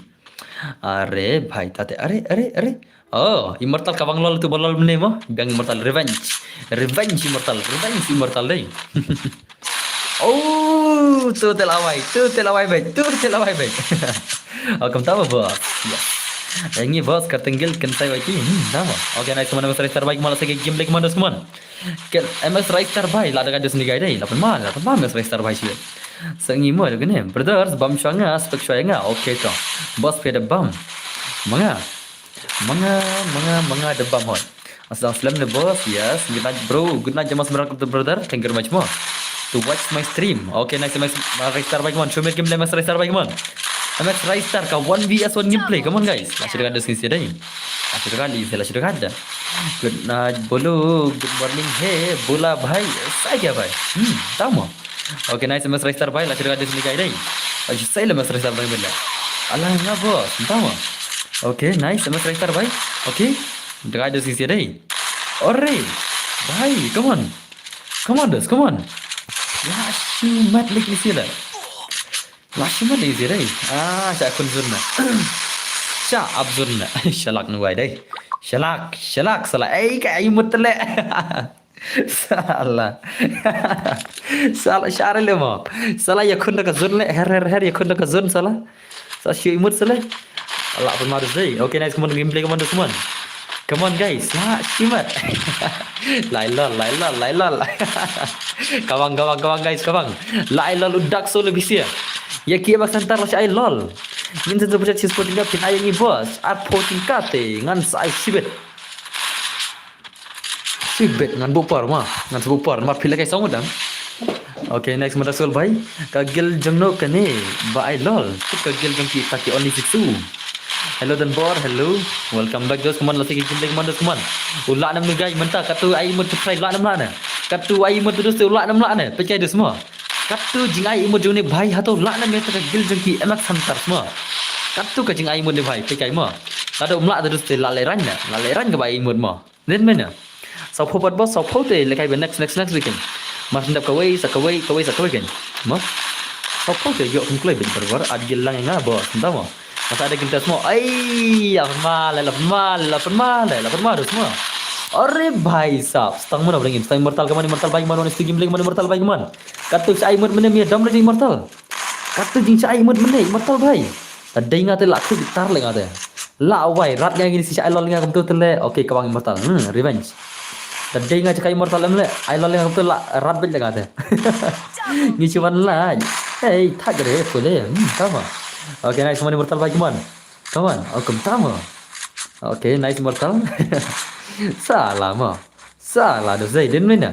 Are bhai tate, are, are, are. Oh, Immortal ka bang lol tu ba lol mene mo. Biang Immortal revenge. Revenge Immortal, revenge Immortal dei. Oh, tu te lawai, tu te lawai bai, tu te lawai bai. Oh, kam tama boss. Yes. Yang ni boss ka tenggel kentai wai ki. Hmm, tama. Okay, nice, come on, Mister Star bai, kemana segi game lagi, kemana, come on. Ken M S Raistar bai, la da ka dus ni gai dei, la pun ma, la pun ma M S Raistar bai shi. Sangi mo da gane. Brothers, bam shwa nga, spek shwa nga. Okay to. Boss pe da bam. Manga. Manga, manga, manga da bam hot. Asal slam ne boss, yes. Good night bro. Good night Jamas Merak to brother. Thank you very much mo. To watch my stream. Okay, nice M S Raistar bai, come on. Show me game M S Raistar bai, come on. M S Raistar ka one V S one gameplay. Come on guys. La shi da ka dus ni dei. La shi da ka dus, la shi da ka da. Good night bolo, good morning he bola bhai. Sai kya bhai? Hmm, tama. Okay, nice M S Raistar bhai, la shi da ka dus ni gai dei. La shi sai la M S Raistar bhai bela. Ala nga boss, tama. Okay, nice M S Raistar bhai. Okay. Da ka dus ni dei. Ore. Bhai, come on. Come on, dos, come on. Ya, shi mat lagi sila. La shi mat lagi dei. Ah, sha kun zurna. Sha ab zurna. Shalak nu wai dei. Shalak, shalak sala. Ei, ka ai mut le. Sala. Sala share le mo. Sala ya kun da ka zurna, her, her, her, ya kun da ka zurna sala. Sa shi imut sala. Allah pun madus dei. Okay, nice, come on, gameplay, come on, come on. Come on guys, la shi mat. Lai lol, lai lol, lai lol. Kawang, kawang, kawang guys, kawang. Lai lol udak solo bisia. Ya ki bak santar la shi ai lol. Ngin send super chat shi spot, phin ai ïa ngi boss. Arphew tyngka te ngan sa ai shibit. Shibit ngan buh por ma. Ngan sa buh por ma, phi la kai song dang. Okay, next, Mother Soul bhai. Ka guild jong no kane ba ai lol. Ka guild jong kita ki only six two. Hello Danbor, hello. Welcome back, dos, come on, la siki jim dei, come on, dos, come on. U lah nam nu gai mynta, katu ai mut tu try lah nam lah ne. Katu ai mut tu dos, u lah nam lah ne. Peit kai dos mo. Katu jingai emote jong ne bhai, hato lah nam ïa ka guild jong ki M X Hunters mo. Katu ka jingai emote ne bhai, peit kai mo. Lada um lah te dus te lah lehrain ne, lah lehrain kaba ai emote mo. Nen mena. Sawphew pat boss, sawphew te lehkai ba next, next, next weekend. Mar sendap kawei, sa kawei, kawei, sa kawei kan. Mo. Sawphew te ïoh kum kloi bit barbar, at guild lang ïa nga boss, nta mo. Masa ada guild test mo. Ai, la pynma le, la pynma le, la pynma le, la pynma dus mo. Are bhai sab, stang mo na bring in, stang Immortal kaman, Immortal bhai kaman, honest game bring mo, Immortal bhai kaman. Katu sa ai emote mynne, mi dam le Immortal. Katu jing sa ai emote mynne, Immortal bhai. Ta dei nga te la khu tar le nga te. La wai, rat nga ngi si sa ai lol nga kumtu te le. Okay, kawang Immortal. Hmm, revenge. Ta dei nga jaka Immortal em le, ai lol nga kumtu la rat bit le nga te. Ngi chuan la. Hey, thak re, pule. Hmm, tama. Okay, nice one, Immortal bhai, come on. Come on, oh, kumta mo. Okay, nice Immortal. Sala mo. Sala dos dei, din mina.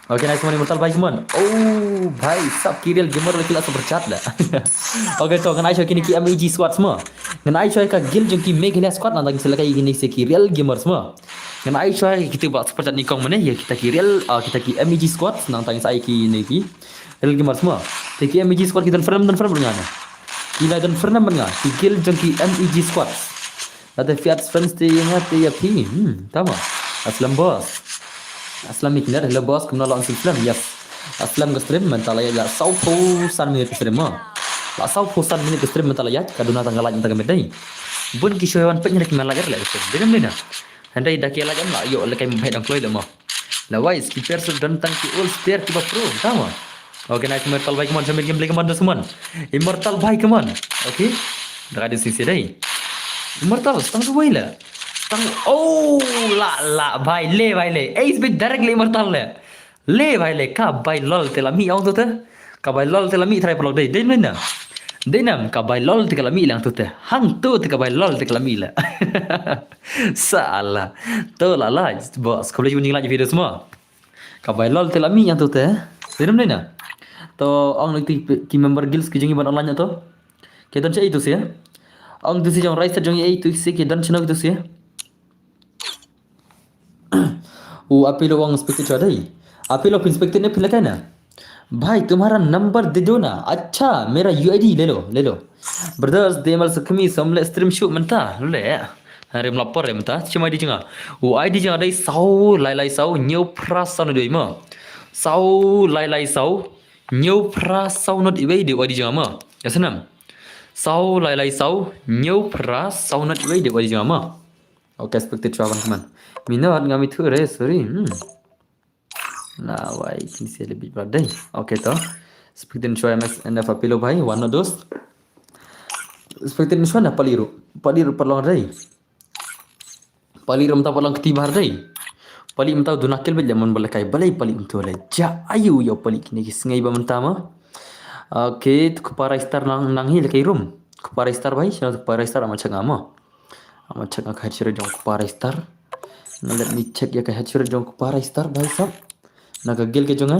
Okay, nice one Immortal bhai, come on. Oh, bhai sab ki real gamer la ki la super chat la. Okay, to ngan ai shuwa kine ki M E G squads mo. Ngan ai shuwa ka guild jong ki Meghalaya squad nangta ngin sa lehkai kine ki real gamers mo. Ngan ai shuwa kita ba super chat nyngkong mynne ïa kita ki real, ah, kita ki M E G squads nangta ngin sa ai kine ki real gamers mo. Te ki M E G squad ki don frame, don frame nga na. Ki la don frame nga. Ki guild jong ki M E G squads. Lada phi add friends te ïa nga te ïa phi. Hmm, tama. Aslam boss. Aslam Ikner, hello boss, kumno la on stream? Yes. Aslam ka stream mynta la ïaid la sawphew san minit ka stream mo. La sawphew san minit ka stream mynta la ïaid, ka duna tang ka like mynta ka miet dei. Bun ki shu wan peit ne ki ma like le ka stream. Dei ne em dei na. Hynrei da ki like em la ïoh lehkai ma bhai dang kloi le mo. La wai skipper shu don tang ki ul star kiba pro, tama. Okay, nice Immortal bhai, come on, Shamir Gameplay, come on, dos, come on. Immortal bhai, come on. Okay. Da ka dei sisi dei. Immortal, stang tu wai la. Stang, oh, la, la, bhai, le, bhai, le. Ace bit direct le Immortal le. Le, bhai, le, ka bai lol te la mih ong tu te. Ka bai lol te la mih try paralok dei. Dei na. Dei nam, ka bai lol te ka la mih lang tu te. Hang tu te ka bai lol te ka la mih la. Sala. To la la, boss. Khublei shibun jingla ïa video semua. Ka bai lol te la mih ïa tu te. Dei nam dei na. To ong na ki, ki member guilds ki jong i ban online na to. Ki don cha i tu sia. Ong tu si jong rai sa jong i tu si ki don chno tu sia. U Apilo ong spectate cha dei. Apilo phin spectate ne phin la kai na. भाई तुम्हारा नंबर दे दो ना। अच्छा मेरा यूआईडी ले लो, ले लो। Brothers, dei mal sa khmih, som leh stream shuh mynta. Leh. Hynrei ym lah por mynta. Chim ID jong nga. U ID jong nga dei saw lai lai saw hynñiew phra saw nod wei mo. Saw lai lai saw hynñiew phra saw nod wei dei u ID jong nga mo. Ïa snem. Saw lai lai saw hynñiew phra saw nod wei dei u ID jong nga mo. Okay, spectate chwa ban kmen. Minot nga mi thu re, sorry. Hmm. Na wai kin se le bit ba dei. Okay to. Spectate chwa M S N F Apilo bhai, wan no dos. Spectate chwa na pali ru. Pali ru paralok dei. Pali ru mynta paralok kti bar dei. Pali mynta duna kill bit lemon bale kai bale pali mynta le. Ja ayu yo pali kine ki sngi ba mynta ma. Okay, tu ku parai star nang nang hi le kai rum. Ku parai star bhai, sino ku parai star ama changa ma. Ama changa ka head shot jong ku parai star. Now let me check ïa ka head shot jong ku parai star bhai sab. Na ka guild ka jong nga.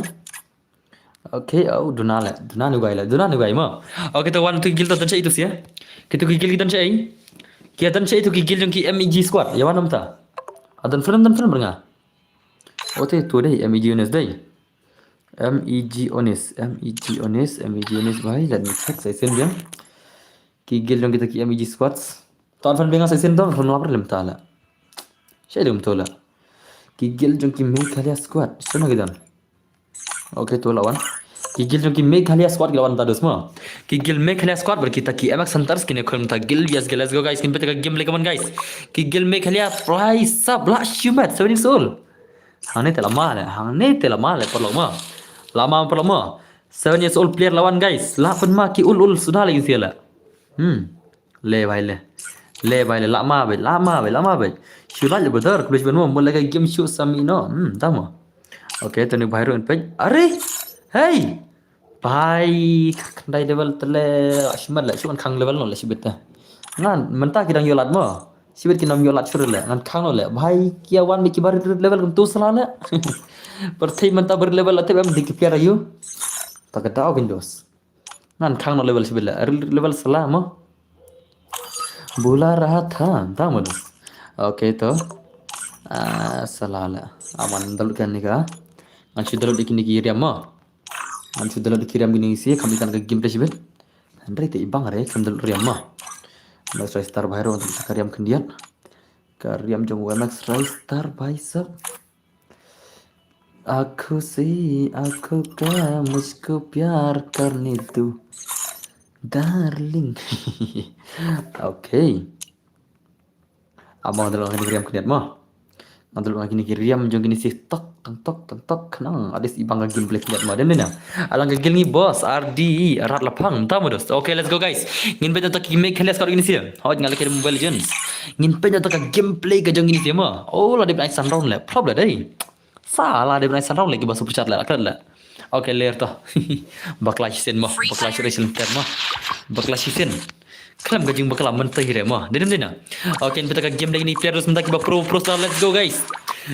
Okay, oh, duna le, duna nu gai le, duna nu gai mo. Okay, to wan tu guild to don cha i tu sia. Ki tu ki guild ki don cha i. Ki don cha i tu ki guild jong ki M E G squad. Ïa wan mynta. A don film, don film bernga. Oh, te tu dei M E G Onis dei. M E G Onis, M E G Onis, M E G Onis bhai, let me check sa isen biang. Ki guild jong kita ki M E G squads. Ton fan benga sa isen ton fan lapar lem tala. Shai dum tola. Ki guild jong ki Meghalaya squad. Sana ki don. Okay, tola wan. Ki guild jong ki Meghalaya squad ki la wan ta dos mo. Ki guild Meghalaya squad ber kita ki M X Hunters kine khun ta guild yes guild, let's go guys, kin peta ka game le kaman guys. Ki guild Meghalaya rise up la shumat seven years old. Hangne te la ma le, hangne te la ma le paralok mo. La ma paralok mo. Seven years old player la wan guys. La pun ma ki ul ul suda lagi sia la. Hmm. Le bhai le. Le bhai le, la ma bhai, la ma bhai, la ma bhai. Shulai le brother, khublei shibun mo, mo le ka game show sami no. Hmm, tama. Okay, to ni bhai ru en pej. Are! Hey! Bhai, khyndai level te le, shimet le, shu ngan khang level noh le shibit te. Ngan, mynta ki dang ïoh lad mo. Shibit ki nang ïoh lad shuh le, ngan khang noh le. Bhai, ki ïa wan bad ki barit level kumtu sala le. Pyrthei mynta barit level la te bam dei ki player aïu. Ta ka daw kin dos. Ngan khang noh level shibit le. Level sala mo. Bula raha tha, ta mo dos. Okay to. Ah, sala le. Aman download kane ka. Ngan shu download kine ki riam mo. Ngan shu download ki riam kine ki si, kham ïa ka gameplay shibit. Hynrei te i bang re, kham download riam mo. Max Ristar bhai ruh, ka riam khyndiat. Ka riam jong u Max Ristar bhai sab. Aap khushi, aap kya, mujhko pyar karne do, darling. Okay. Aba ngan download kine ki riam khyndiat mo. Ngan download kine ki riam jong kine si tok, tang tok, tang tok, khnang at least i bang ka gameplay khyndiat mo. Dem ne na. Alang ka guild ngi boss, R D E, rat lapang, ta mo dos. Okay, let's go guys. Ngin peit na to ki mech kine si. Hoi, nga leh ki Mobile Legends. Ngin peit na to ka gameplay ka jong kine si mo. Oh, la dep nai san round le. Prop le dei. Sa la dep nai san round le ki ba super chat le, la klet le. Okay, ler to. Bakla shisien mo, bakla shisien ter mo. Bakla shisien. Khlem ka jingbakla mynta hi re mo. Dei ne em dei na. Okay, ngin peit ka gameplay kine ki player dos mynta ki ba pro, pro star. Let's go guys.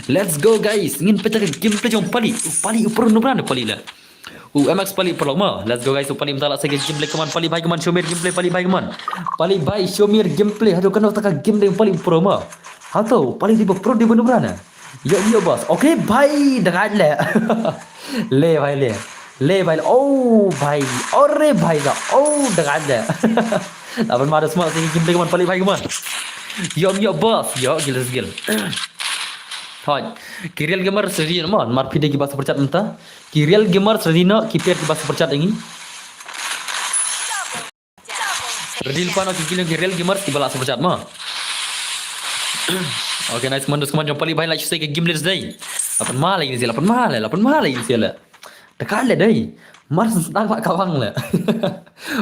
Let's go guys. Ngin peit ka gameplay jong Pali. U Pali u pro number one Pali le. U M X Pali pro mo. Let's go guys. U Pali mynta la sa ka gameplay, come on Pali bhai, come on, show me your gameplay Pali bhai, come on. Pali bhai, show me your gameplay. Hato kano ta ka gameplay Pali pro mo. Hato Pali dei ba pro dei ba number one na. Ïoh, ïoh boss. Okay bhai, dang ai le. Le bhai le. Le bhai le. Oh bhai. Ore bhai da. Oh, dang ai le. Laban ma dos mo, sa ka gameplay, come on Pali bhai, come on. Ïoh, ïoh boss. Ïoh, gil gil. Hoi. Ki Real Gamers ready mo, mar phi dei ki ba super chat mynta. Ki Real Gamers ready no, ki player ki ba super chat ngi. Ready lypa no ki guild jong ki Real Gamers ki ba la super chat mo. Okay, nice, come on dos, come on jong Pali bhai, la shu sei ka gameplay dei. La pynma le kine si le, la pynma le, la pynma le kine si le. Te ka le dei. Mar sdang la ka bang le.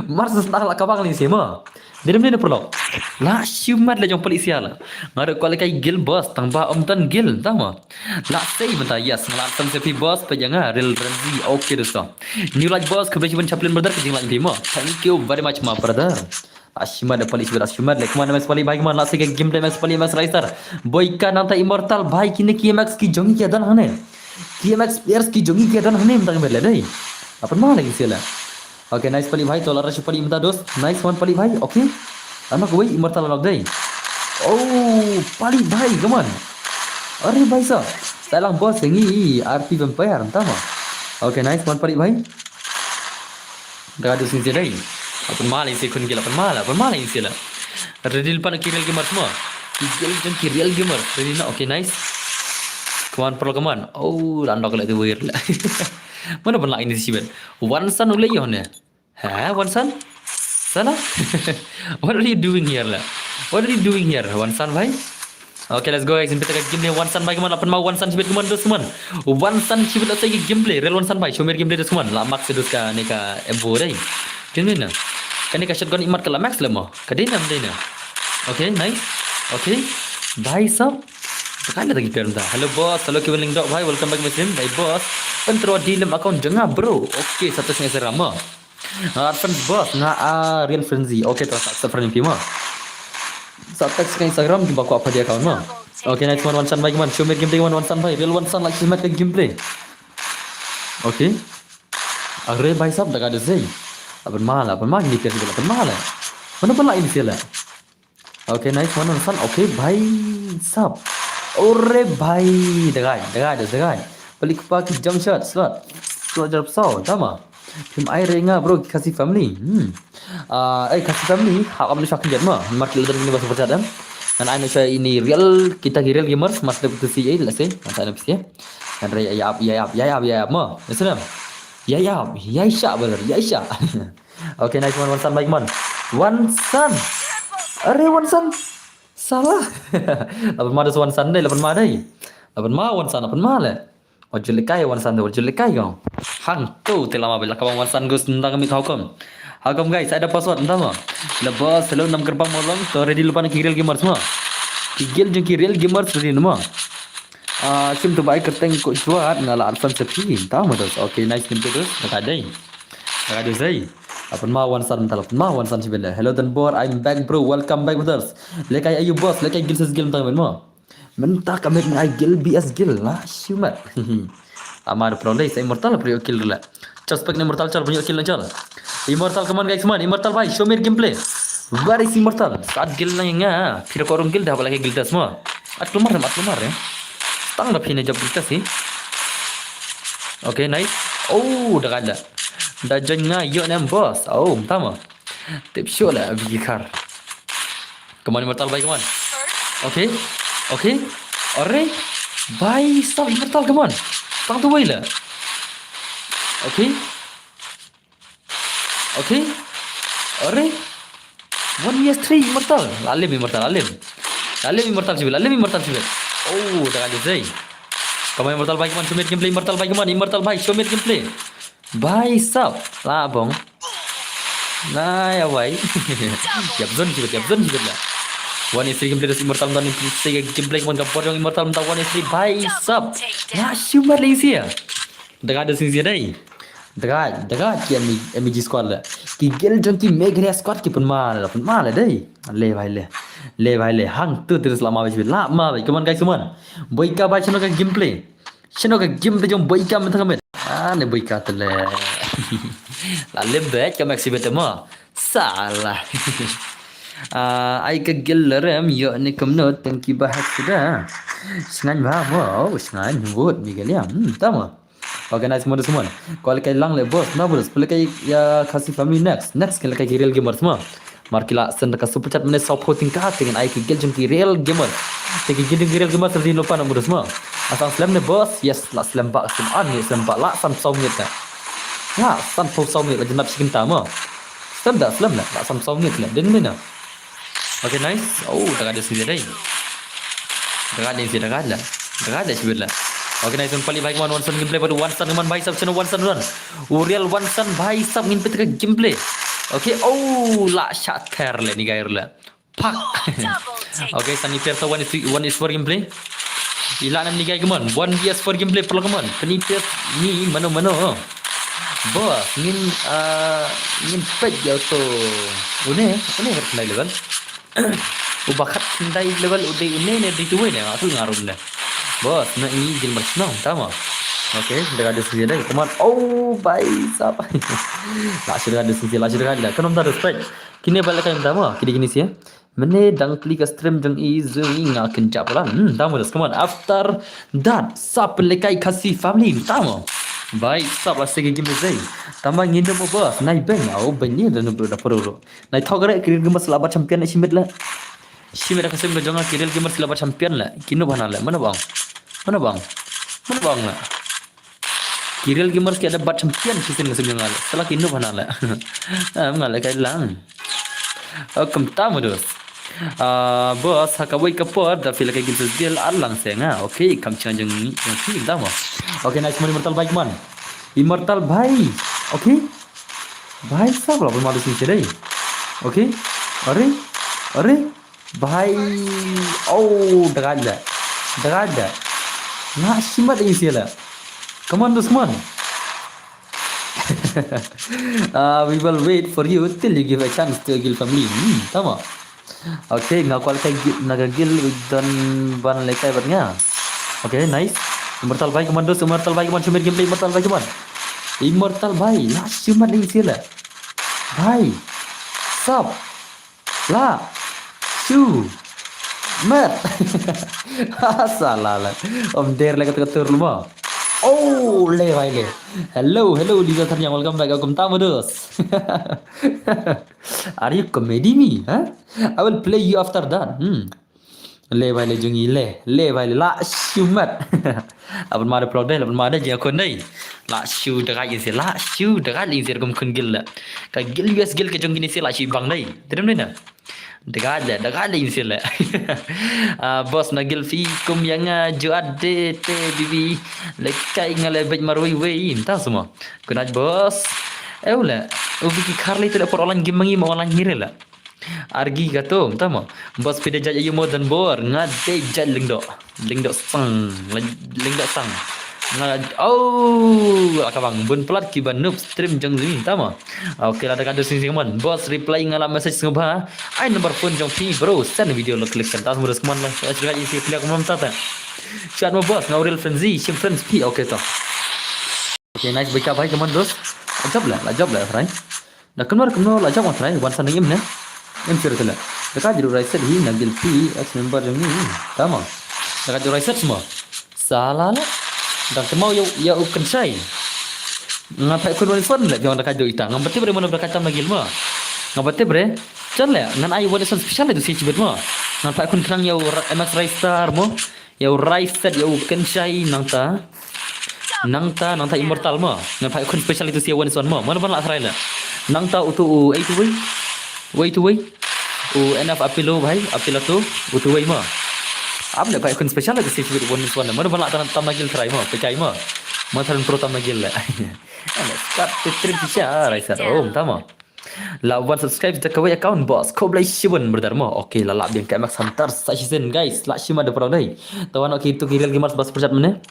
Mar sdang la ka bang le kine si mo. Dei ne em dei na paralok. La shimet le jong Pali sia le. Nga ruh kwah leh kai guild boss, tang ba ym don guild, tang mo. La sei mynta, yes, nga la tang sa phi boss, peit ïa nga, Real Frenzy, okay dosto. New like boss, khublei shibun chaplain brother, ka jingla phi mo. Thank you very much my brother. La shimet le Pali, shimet le, shimet le, come on Max Pali bhai, come on, la sei ka gameplay Max Pali, Max Ristar. Boy ka nangta Immortal bhai, kine ki M X ki jong ngi ki don hangne. Ki M X players ki jong ngi ki don hangne mynta ka met le dei. La pynma le kine si le. Okay, nice Pali bhai, to la rush Pali mynta dos. Nice one Pali bhai, okay. Ano kawei Immortal la nok dei. Oh, Pali bhai, come on. Are bhai sa. Sa lang boss ngi R P Vampire, tang mo. Okay, nice one Pali bhai. Da ka dus ni dei. La pynma le kine si khun ki, la pynma le, la pynma le kine si le. Ready lypa no ki Real Gamers mo. Ki guild jong ki Real Gamers. Ready no, okay, nice. Come on, paralok, come on. Oh, la nok le tu wir le. Mano ban la ini si ben. Wansan u leh ïoh ne. Ha, Wansan? Sala? What are you doing here la? What are you doing here, Wansan bhai? Okay, let's go guys. Ngin peit ka gameplay Wansan bhai, come on, la pynma Wansan shibit, come on dos, come on. Wansan shibit la sei ka gameplay, Real Wansan bhai, show me your gameplay dos, come on. La mark se dos kane ka M four dei. Kane na. Kane ka shotgun imat ka la max le mo. Ka dei na, dei na. Okay, nice. Okay. Bhai sab. Ka le ta ki player mynta. Hello boss, hello Kevin Lingdok bhai, welcome back my stream. Bhai boss. Pynthro di lem account jong nga bro. Okay, sa test ngai sera mo. Nga Advance boss, nga, ah, Real Frenzy. Okay, to sa friend phi mo. Sa text ka Instagram ki ba kwah pha di account mo. Okay, nice one, Wansan bhai, come on. Show me gameplay, one, Wansan bhai. Real Wansan, like, show me gameplay. Okay. Are bhai sab, da ka dei. La pynma le, la pynma le, la pynma le. Mano pynma le ini si le. Okay, nice one, Wansan. Okay, bhai sab. Ore bhai, da ka dei, da ka dei. Palik pa ki jump shot, slot. Slot jump shot, tama. Phim ai re nga bro, ki Khasi family. Hmm. Ah, eh, Khasi family, ha kam ni shak liat ma. Mar ki la don ni ba super chat em. Ngan ai no shai ini Real, kita ki Real Gamers, mas dep tu si ai, la se, mas ai no pisi. Ngan re ya ap, ya ap, ya ap, ya ap ma. Ya se na. Ya ap, ya sha brother, ya sha. Okay, nice one, Wansan bhai, come on. Wansan. Are Wansan. Salah. La pynma dos Wansan dei, la pynma dei. La pynma Wansan, la pynma le. Wa jul kai Wansan de, wa jul kai kong. Hangto te lama bela ka bang Wansan gus nda kami tau kom. Ha kom guys, ada password nda ma. Le boss, hello nam kerbang molong, to ready lypa na ki Real Gamers ma. Ki guild jong ki Real Gamers ready ma. Ah, sim tu bai kerteng ko juat na la arsan sepi. Nda ma dos. Okay, nice nim tu dos. Nda ka dei. Ka dei sei. Apun ma wan san tal, apun ma wan san sibel. Hello Danbor, I'm back bro. Welcome back brothers. Lekai ayu boss, lekai gil ses gil tang mo. Mynta ka met ngai gil B S gil la shimat. Amar pro dei sa Immortal pro kill la. Chal spek Immortal chal pro kill chal. Immortal, come on guys, come on. Immortal bhai, show me gameplay. Where is Immortal? Sat gil na nga. Phir ko rong gil dah bala gil das mo. At lumar, at lumar eh. Tang da phine jab gil das eh. Okay, nice. Oh, da kada. Da jan nga yo nem boss. Oh, tama. Tip show la bigi kar. Come on, Immortal bhai, come on. Okay. Okay. Are. Bhai sab Immortal, come on. Tang tu wei la. Okay. Okay. Are. One V S three Immortal. Lalim Immortal, lalim. Lalim Immortal sibel, lalim Immortal sibel. Oh, da kada sei. Come on, Immortal bhai, come on. Show me gameplay, Immortal bhai, come on. Immortal bhai, show me gameplay. Bhai sab, la bong. Nai awai. Yap zone jibet, yap zone jibet la. One is three gameplay das Immortal dan ni play gameplay mon ka bor jong Immortal mta one is three bhai sab. La shumar le sia. Daga da sing sia dai. Daga, daga ki M G squad la. Ki gel jong ki Meghalaya squad ki pun mal, pun mal dai. Le bhai le. Le bhai le. Hang tu terus lama bhai jibet. Lama bhai. Come on guys, come on. Boy ka bhai chano ka gameplay. Shano ka game te jong boy ka mynta ka met. Ah, ne boy ka te le. La lem bet ka mek sibet mo. Salah. Ah, ai ka gil rem yo ne kumno tang ki bahak sida. Sngan ba mo, oh, sngan wot ni ka liam. Hmm, tama. Okay, nice mo de semua. Ko le kai lang le boss, na boss, pele kai ya Khasi family next. Next ke le kai ki real gamers mo. Mar ki la send ka super chat mane support tingka te ngin ai ki gel jong ki real gamer. Te ki gel jong ki real gamer sel din lupa na mudus mo. Asang slem ne boss, yes la slem ba slem an ne slem ba la san saw minit ka. La san pau saw minit la jenap sikin ta mo. Slem da slem la la san saw minit la din din na. Okay nice. Oh daga da sini dai. Daga da sini daga da. Daga da sibit la. Okay nice, pali bhai man one son gameplay pali one son man bhai sab channel one son run. Uriel one son bhai sab ngin petka gameplay. Okay, oh la shatter le ni gair le. Pak. Okay, sani player to one is one is four gameplay. Ila nam ni gai kemon one vs four gameplay pala kemon. Peni player ni mano mano. Boss ngin ah, ngin pet jauh tu. Une une kat kendai level. Uba kat kendai level udah une ne di tu ne aku ngarum dah. Boss na ini jil mar senang tama. Okay, dah ada sini dah. Kemon. Oh, bhai sab. Lah sudah ada sini, lah sudah ada. Kenapa tak ada spek? Kini balik kan tama. Kini kini sih. Mene dang klik ka stream jong i zui nga kynjap lan. Hmm, tama das. Come on. After that, sap lekai Khasi family. Tama. Bhai sab ase ke game zai. Tama ngindo mo boss. Nai beng. Au beng ni dan bro da pro. Nai thok re kirir gamers la ba champion shimit la. Shimit ka stream jong kirir gamers la ba champion la. Kino bana la. Mana bang? Mana bang? Mana bang la? Ki real gamers ki ada bat champion season ka sum ngal. Salah ki noob hana la. Am ngal kai lang. Oh, kam ta modus. Ah, boss, ha ka wei ka por da feel ka gil skill ar lang se nga. Okay, kam chang jong ni, jong ki da mo. Okay, nice man, Immortal bhai man. Immortal bhai. Okay. Bhai sab la pun modus ni dai. Okay. Are. Are. Bhai, oh, daga da. Daga da. Nga shimat ing sila. Come on, Dusman. Uh, we will wait for you till you give a chance to a Gil family. Hmm, tama. Okay, nga kwal kai naga Gil dan ban lekai bat nga. Okay, nice. Immortal bhai, come on, Dust. Immortal bhai, come on, shumit gameplay, Immortal bhai, come on. Immortal bhai, nga shimat ing sila. Bhai. Sab. La. Shu. Met. Salah la. Om der le kata katur luma. Oh, le bhai le. Hello, hello, Lisa Tharniang, welcome back. Welcome tamu dos. Are you comedy me? Huh? I will play you after that. Hmm. Le bhai le jungi le. Le bhai le la shu met. Aban ma de plog de, aban ma de jia kun de. La shu de gai se, la shu de gai se kum kun gil le. Ka gil U S gil ka jong kini se la shu bang de. Terem de na. Daga le, daga le insil le. Ah, boss na gil fi kum yang ah, juat de te bibi. Lekai ngale bej marwei wei inta semua. Kunaj boss. Eh ule. Ubi ki karli tu le por online game mangi ma online ngire le. Argi ka tu, tama. Boss pide jaj ayu mo dan bor, nga de jaj lingdo. Lingdo sang, lingdo sang. Nga, oh, la ka bang bun palat kiba noob stream jong Zimi, tama. Okay, la da ka dos sing sing mon. Boss reply nga la message sngewbha. Ai number phone jong phi bro, send video location. Tas mudas mon la. Shuwa ka isi piliak mon tata. Shuwa mo boss, nga u Real Frenzy, shim friends phi. Okay to. Okay, nice bika bhai, come on dos. La jop la, la jop la, friend. Da kumno kumno la jop ma trai, wan sa nang im ne. Im sir tele. Da ka jiru rai set hi na gil phi ex member jong ni. Tama. Da ka jiru rai set mo. Sala la. Da kemau ya ya u Kynshai. Nga phai kun wan son le jong da ka jiru ita. Nga bete bre mo da ka tam na gil mo. Nga bete bre. Jan le ngan ai wan son special le tu si chibet mo. Ngan phai kun khnang ya u Ra-, M X Rai Star mo. Ya u Rai set ya u Kynshai nangta. Nangta, nangta Immortal mo. Ngan phai khun special itu sia wan son mo. Mana ban la try le. Nangta utu u eight way. Way to way. U N F Apilo bhai, Apilo tu, utu way mo. Am le phai khun special itu sia wan son. Mana ban la tam tam lagi try mo. Pekai mo. Mana pro tam lagi le. Ana start to trip sia Rai set. Oh, tama. La wan subscribe da kawei account boss. Khublei shibun brother mo. Okay, la lap biang ka M X Hunter sa shisien guys. La shima da prodai. Ta wan okay tu ki Real Gamers ba super chat mene.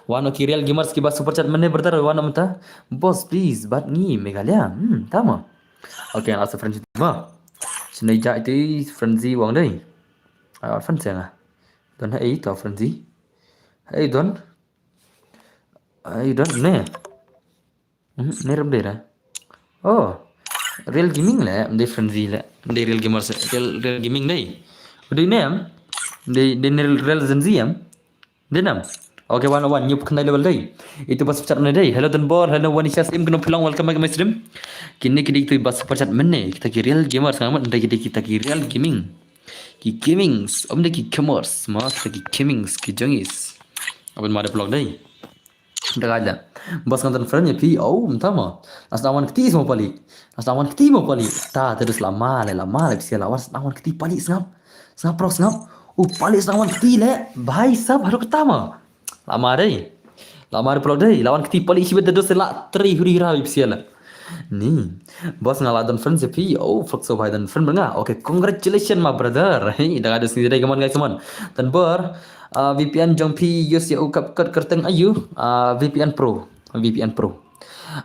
Wan okay Real Gamers ki ba super chat mene brother wan mynta. Boss please bat ngi Meghalaya. Hmm, tama. Okay, la sa friend mo. Sini ja itu frenzy wang dai. Ah, friend saya. Don hai to frenzy. Hai don. Hai don ne. Hmm, ne ram dai ra. Oh. Real Gaming le, de frenzy le. De Real Gamers, Real, Real Gaming dai. Udah ini em. De de Real, Real Zenzi em. De nam. Okay, one one nyup khnai level dai. Itu bas chat mana dai. Hello Don Bor, hello Wanisha Sim, kena pulang welcome back my stream. Kini kini itu bas super chat mana. Kita ki Real Gamers ngamat dai kita kita ki Real Gaming. Ki Gamings, om dai ki Gamers, ma kita ki Gamings, ki Jongis. Abang mada vlog dai. Dagaja. Bas ngan tan friend ya pi, oh, mynta ma. Las nawan kti semua pali. Las nawan kti semua pali. Ta terus lama le, lama le ksia lawan nawan kti pali sngap. Sngap pro sngap. U pali nawan kti le. Bhai sab haru kata ma. Lama dei. Lama dei pulak dei. Lawan kti pali sibet terus la tri huri rawi ksia la. Ni. Bas nga la don friend ya pi. Oh, fuck so bhai don friend nga. Okay, congratulations my brother. Hey, dagaja sini dei kaman guys kaman. Tan ber. Ah, V P N jong phi use ya u kap kat kerteng ayu, ah, V P N Pro, V P N Pro.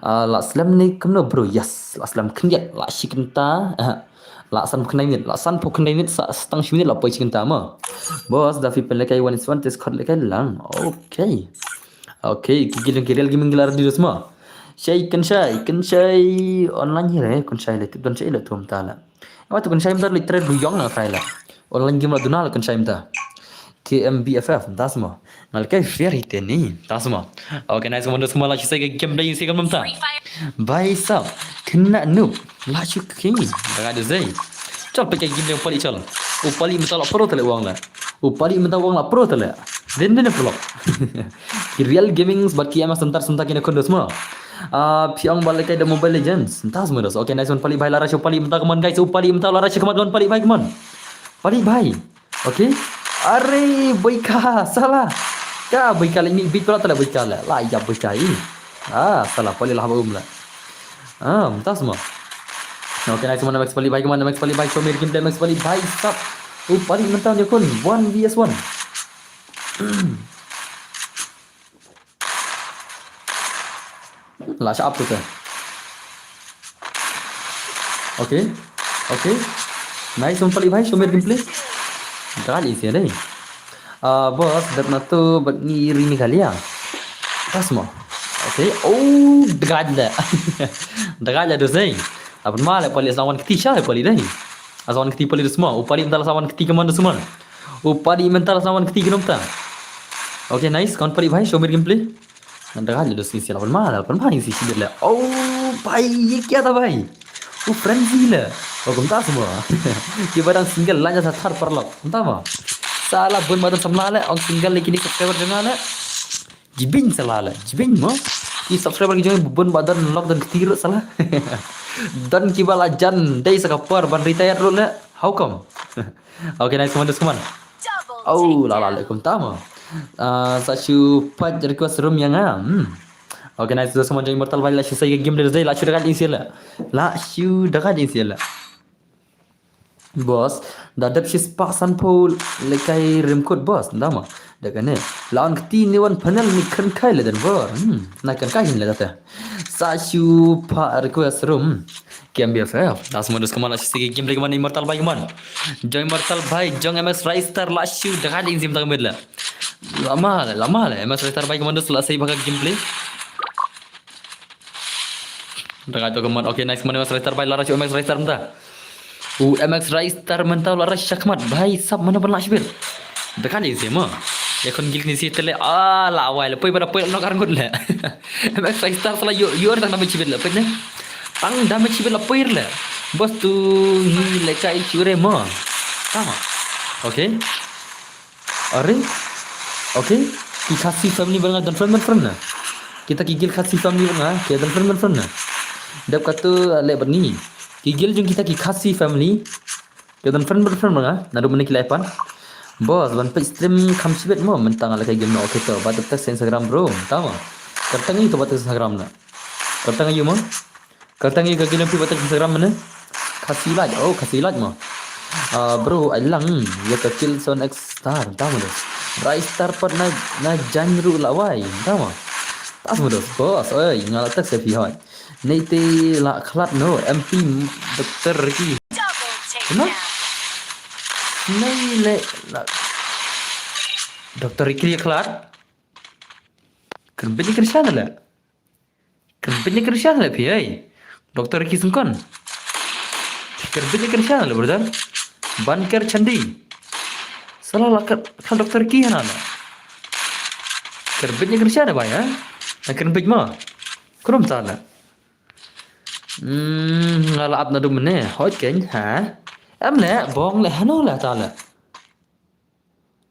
Ah, la slem ni kumno bro, yes, la slem khyndiat, la shi kynta, ah, la san phew khyndai minit, la san phew khyndai minit sa stang shi minit la poi shi kynta ma. Bos, da phi pen lekai one is one, test code lekai lang. Okay. Okay, ki ki ki Real Gaming la ready dos ma. Shai kan shai, kan shai online hi re, kan shai le, don shai le tum ta la. Wa tu kan shai mynta leh trade du yong na kai la. Online game la duna la kan shai mynta. K M B F F, mynta semua. Ngal kai fair hi teni, mynta semua. Okay, nice one, semua la shisai ka game dai si kan mynta. Bhai sab, kena noob, la shu king. Daga de zai. Chal pakai game yang pali chal. U pali mynta la pro tele wang la. U pali mynta wang la pro tele. Den den pro. Ki Real Gaming bad ki M S Center Center kena kundos ma. Ah, phi ong ba lekai da Mobile Legends. Mynta semua dos. Okay, nice one pali bhai la rasho pali mynta kaman guys. U pali mynta la rasho kaman kaman pali bhai kaman. Pali bhai. Okay. Are boika salah. Ka boika le ni bit pala tala boika le. La ya boika i. Ah, salah pali lah ba um la. Ah, mynta semua. Okay, nice one Max pali bhai kaman Max pali bhai Shomir gameplay Max pali bhai sab. U pali mynta ni kun one V S one. La shah up tu te. Okay. Okay. Nice one pali bhai, Shomir gameplay. Dal isi dei. Ah, bos, dat na tu bat ngi ri Meghalaya. Tas mo. Okay. Oh, dagaj le. Dagaj le dos dei. Apun ma le pali sawan kti sha le pali dei. Sawan kti pali dos mo. U pali mynta la sawan kti kaman dos mo. U pali mynta la sawan kti kaman ta. Okay, nice. Kaman pali bhai, Shomir gameplay. Ngan dagaj le dos ngi sila pun ma, pun ma ngi si sibit le. Oh, bhai, ye kya tha bhai? Oh, frenzy le. Oh, kumta semua. Ki barang single lanya sa thar parlok. Kumta ma. Salah bun badan samla le, ong single le kini subscriber jong nga le. Jibing salah le. Jibing mo. Ki subscriber ki jong bun badan lok dan ktir salah. Dan ki bala jan dei sa ka par ban retire lut le. How come? Okay, nice one, come on. Oh, la la alaikum tama. Ah, sa shu pat request room yang ah. Hmm. Okay, nice, semua jong Immortal bhai la shu sai game de la shu dagaj isi la. La shu dagaj isi la. Bos, da dep shi spah san phew lekai rim kut bos, nda ma. Da kane. La wan kti ni wan panel ni kren kai le den bor. Hmm. Na kren kai hin le date. Sa shu pa request room. Game B F F. Das modus kaman la shu sigi gameplay kaman Immortal bai kaman. Jong Immortal bai, jong M X Ristar la shu da kali inzim tang mid le. Lama le, lama le. M X Ristar bai kaman dus la sei baka gameplay. Dakai to kaman. Okay, nice kaman M X Ristar bai la ra shu M X Ristar mynta. U M X Ristar mynta la ra shakmat bai sap mana ban la shibit. Dakai ni sih mo. Ya kon gil ni sih tele ah la wai le poi pada poi la nokar ngut le. M X Ristar sala yo yo tang damage shibit le poi ne. Tang damage shibit la poi le. Bos tu ni le kai chure mo. Tama. Okay. Are? Okay. Ki Khasi family ba nga don friend ban friend na. Kita ki gil Khasi family ba nga ki don friend ban friend na. Dep katu ale ban ngi. Ki gil jong kita ki Khasi family. Ki don friend ban friend ba nga. Nadu mene ki lai pan. Bos ban page stream kham shibit mo mentang ale kai game no. Okay to. Bat text Instagram bro. Tama. Kertang itu bat text Instagram na. Kertang ayu mo. Kertang ïa ka gilem pi batek Instagram mana? Khasi Laj. Oh, Khasi Laj mo. Ah, bro, ai lang ïa ka kill son X star, tama dos. Rai star pat na na jan ru la wai, tama. Tas mo dos, bos. Oi, nga la tak sepi hoi. Nei te la khlat no, M P Doktor Ricky. Kenapa? Nei le la Doktor Ricky khlat. Kenapa ni Krishan le? Karbit ïa Krishan le phi ei. Doktor Ricky Sengkon. Karbit ïa Krishan le brother. Ban ker chandi. Salah la ker kal Doktor Ricky hana le. Karbit ïa Krishan le bai ha. Na karbit ma. Krum ta le. Hmm, nga la ap na dum ne. Hoi ken ha. Em le bong le hano le ta le.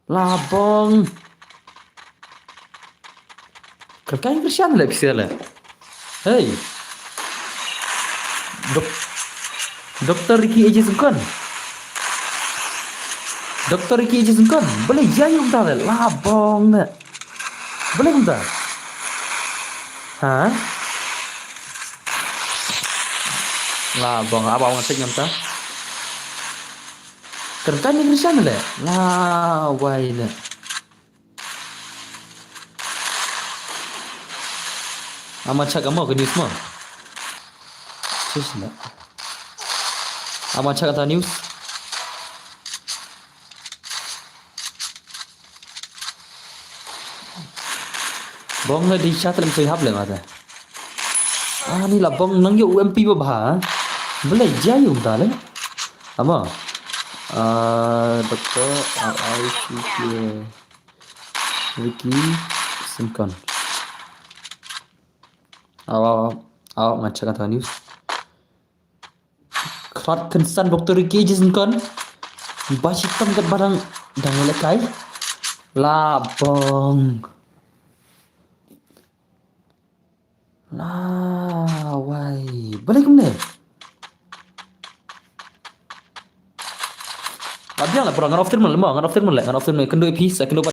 Labong. Kerkai Krishan le pisa le. Hey. Dok Doktor Ricky Aji Sengkon. Doktor Ricky Aji Sengkon. Boleh jai um ta le. Labong ne. Boleh um ta. Ha? Labong apa orang cek nyamta? Kerta ni Krishan le. La wai le. Aman chak amo ke news mo. Sis le. Aman chak ata news. Bong le di chat lem sui hap le mata. Ah, ni la bong nang ïoh U M P ba bha. Belai jai um ta le. Ama. Ah, Doktor R I C K. Ricky Sengkon. Aw, aw, aw, nga check ata news. Khlad kynsan Doktor Ricky Aji Sengkon. Ba shitom kat ba dang dang lehkai. Labong. La wai. Balei kumne? Ka biang la pura ngan off stream le mo, ngan off stream le, ngan off stream le. Kynduh ïa phi sa kynduh.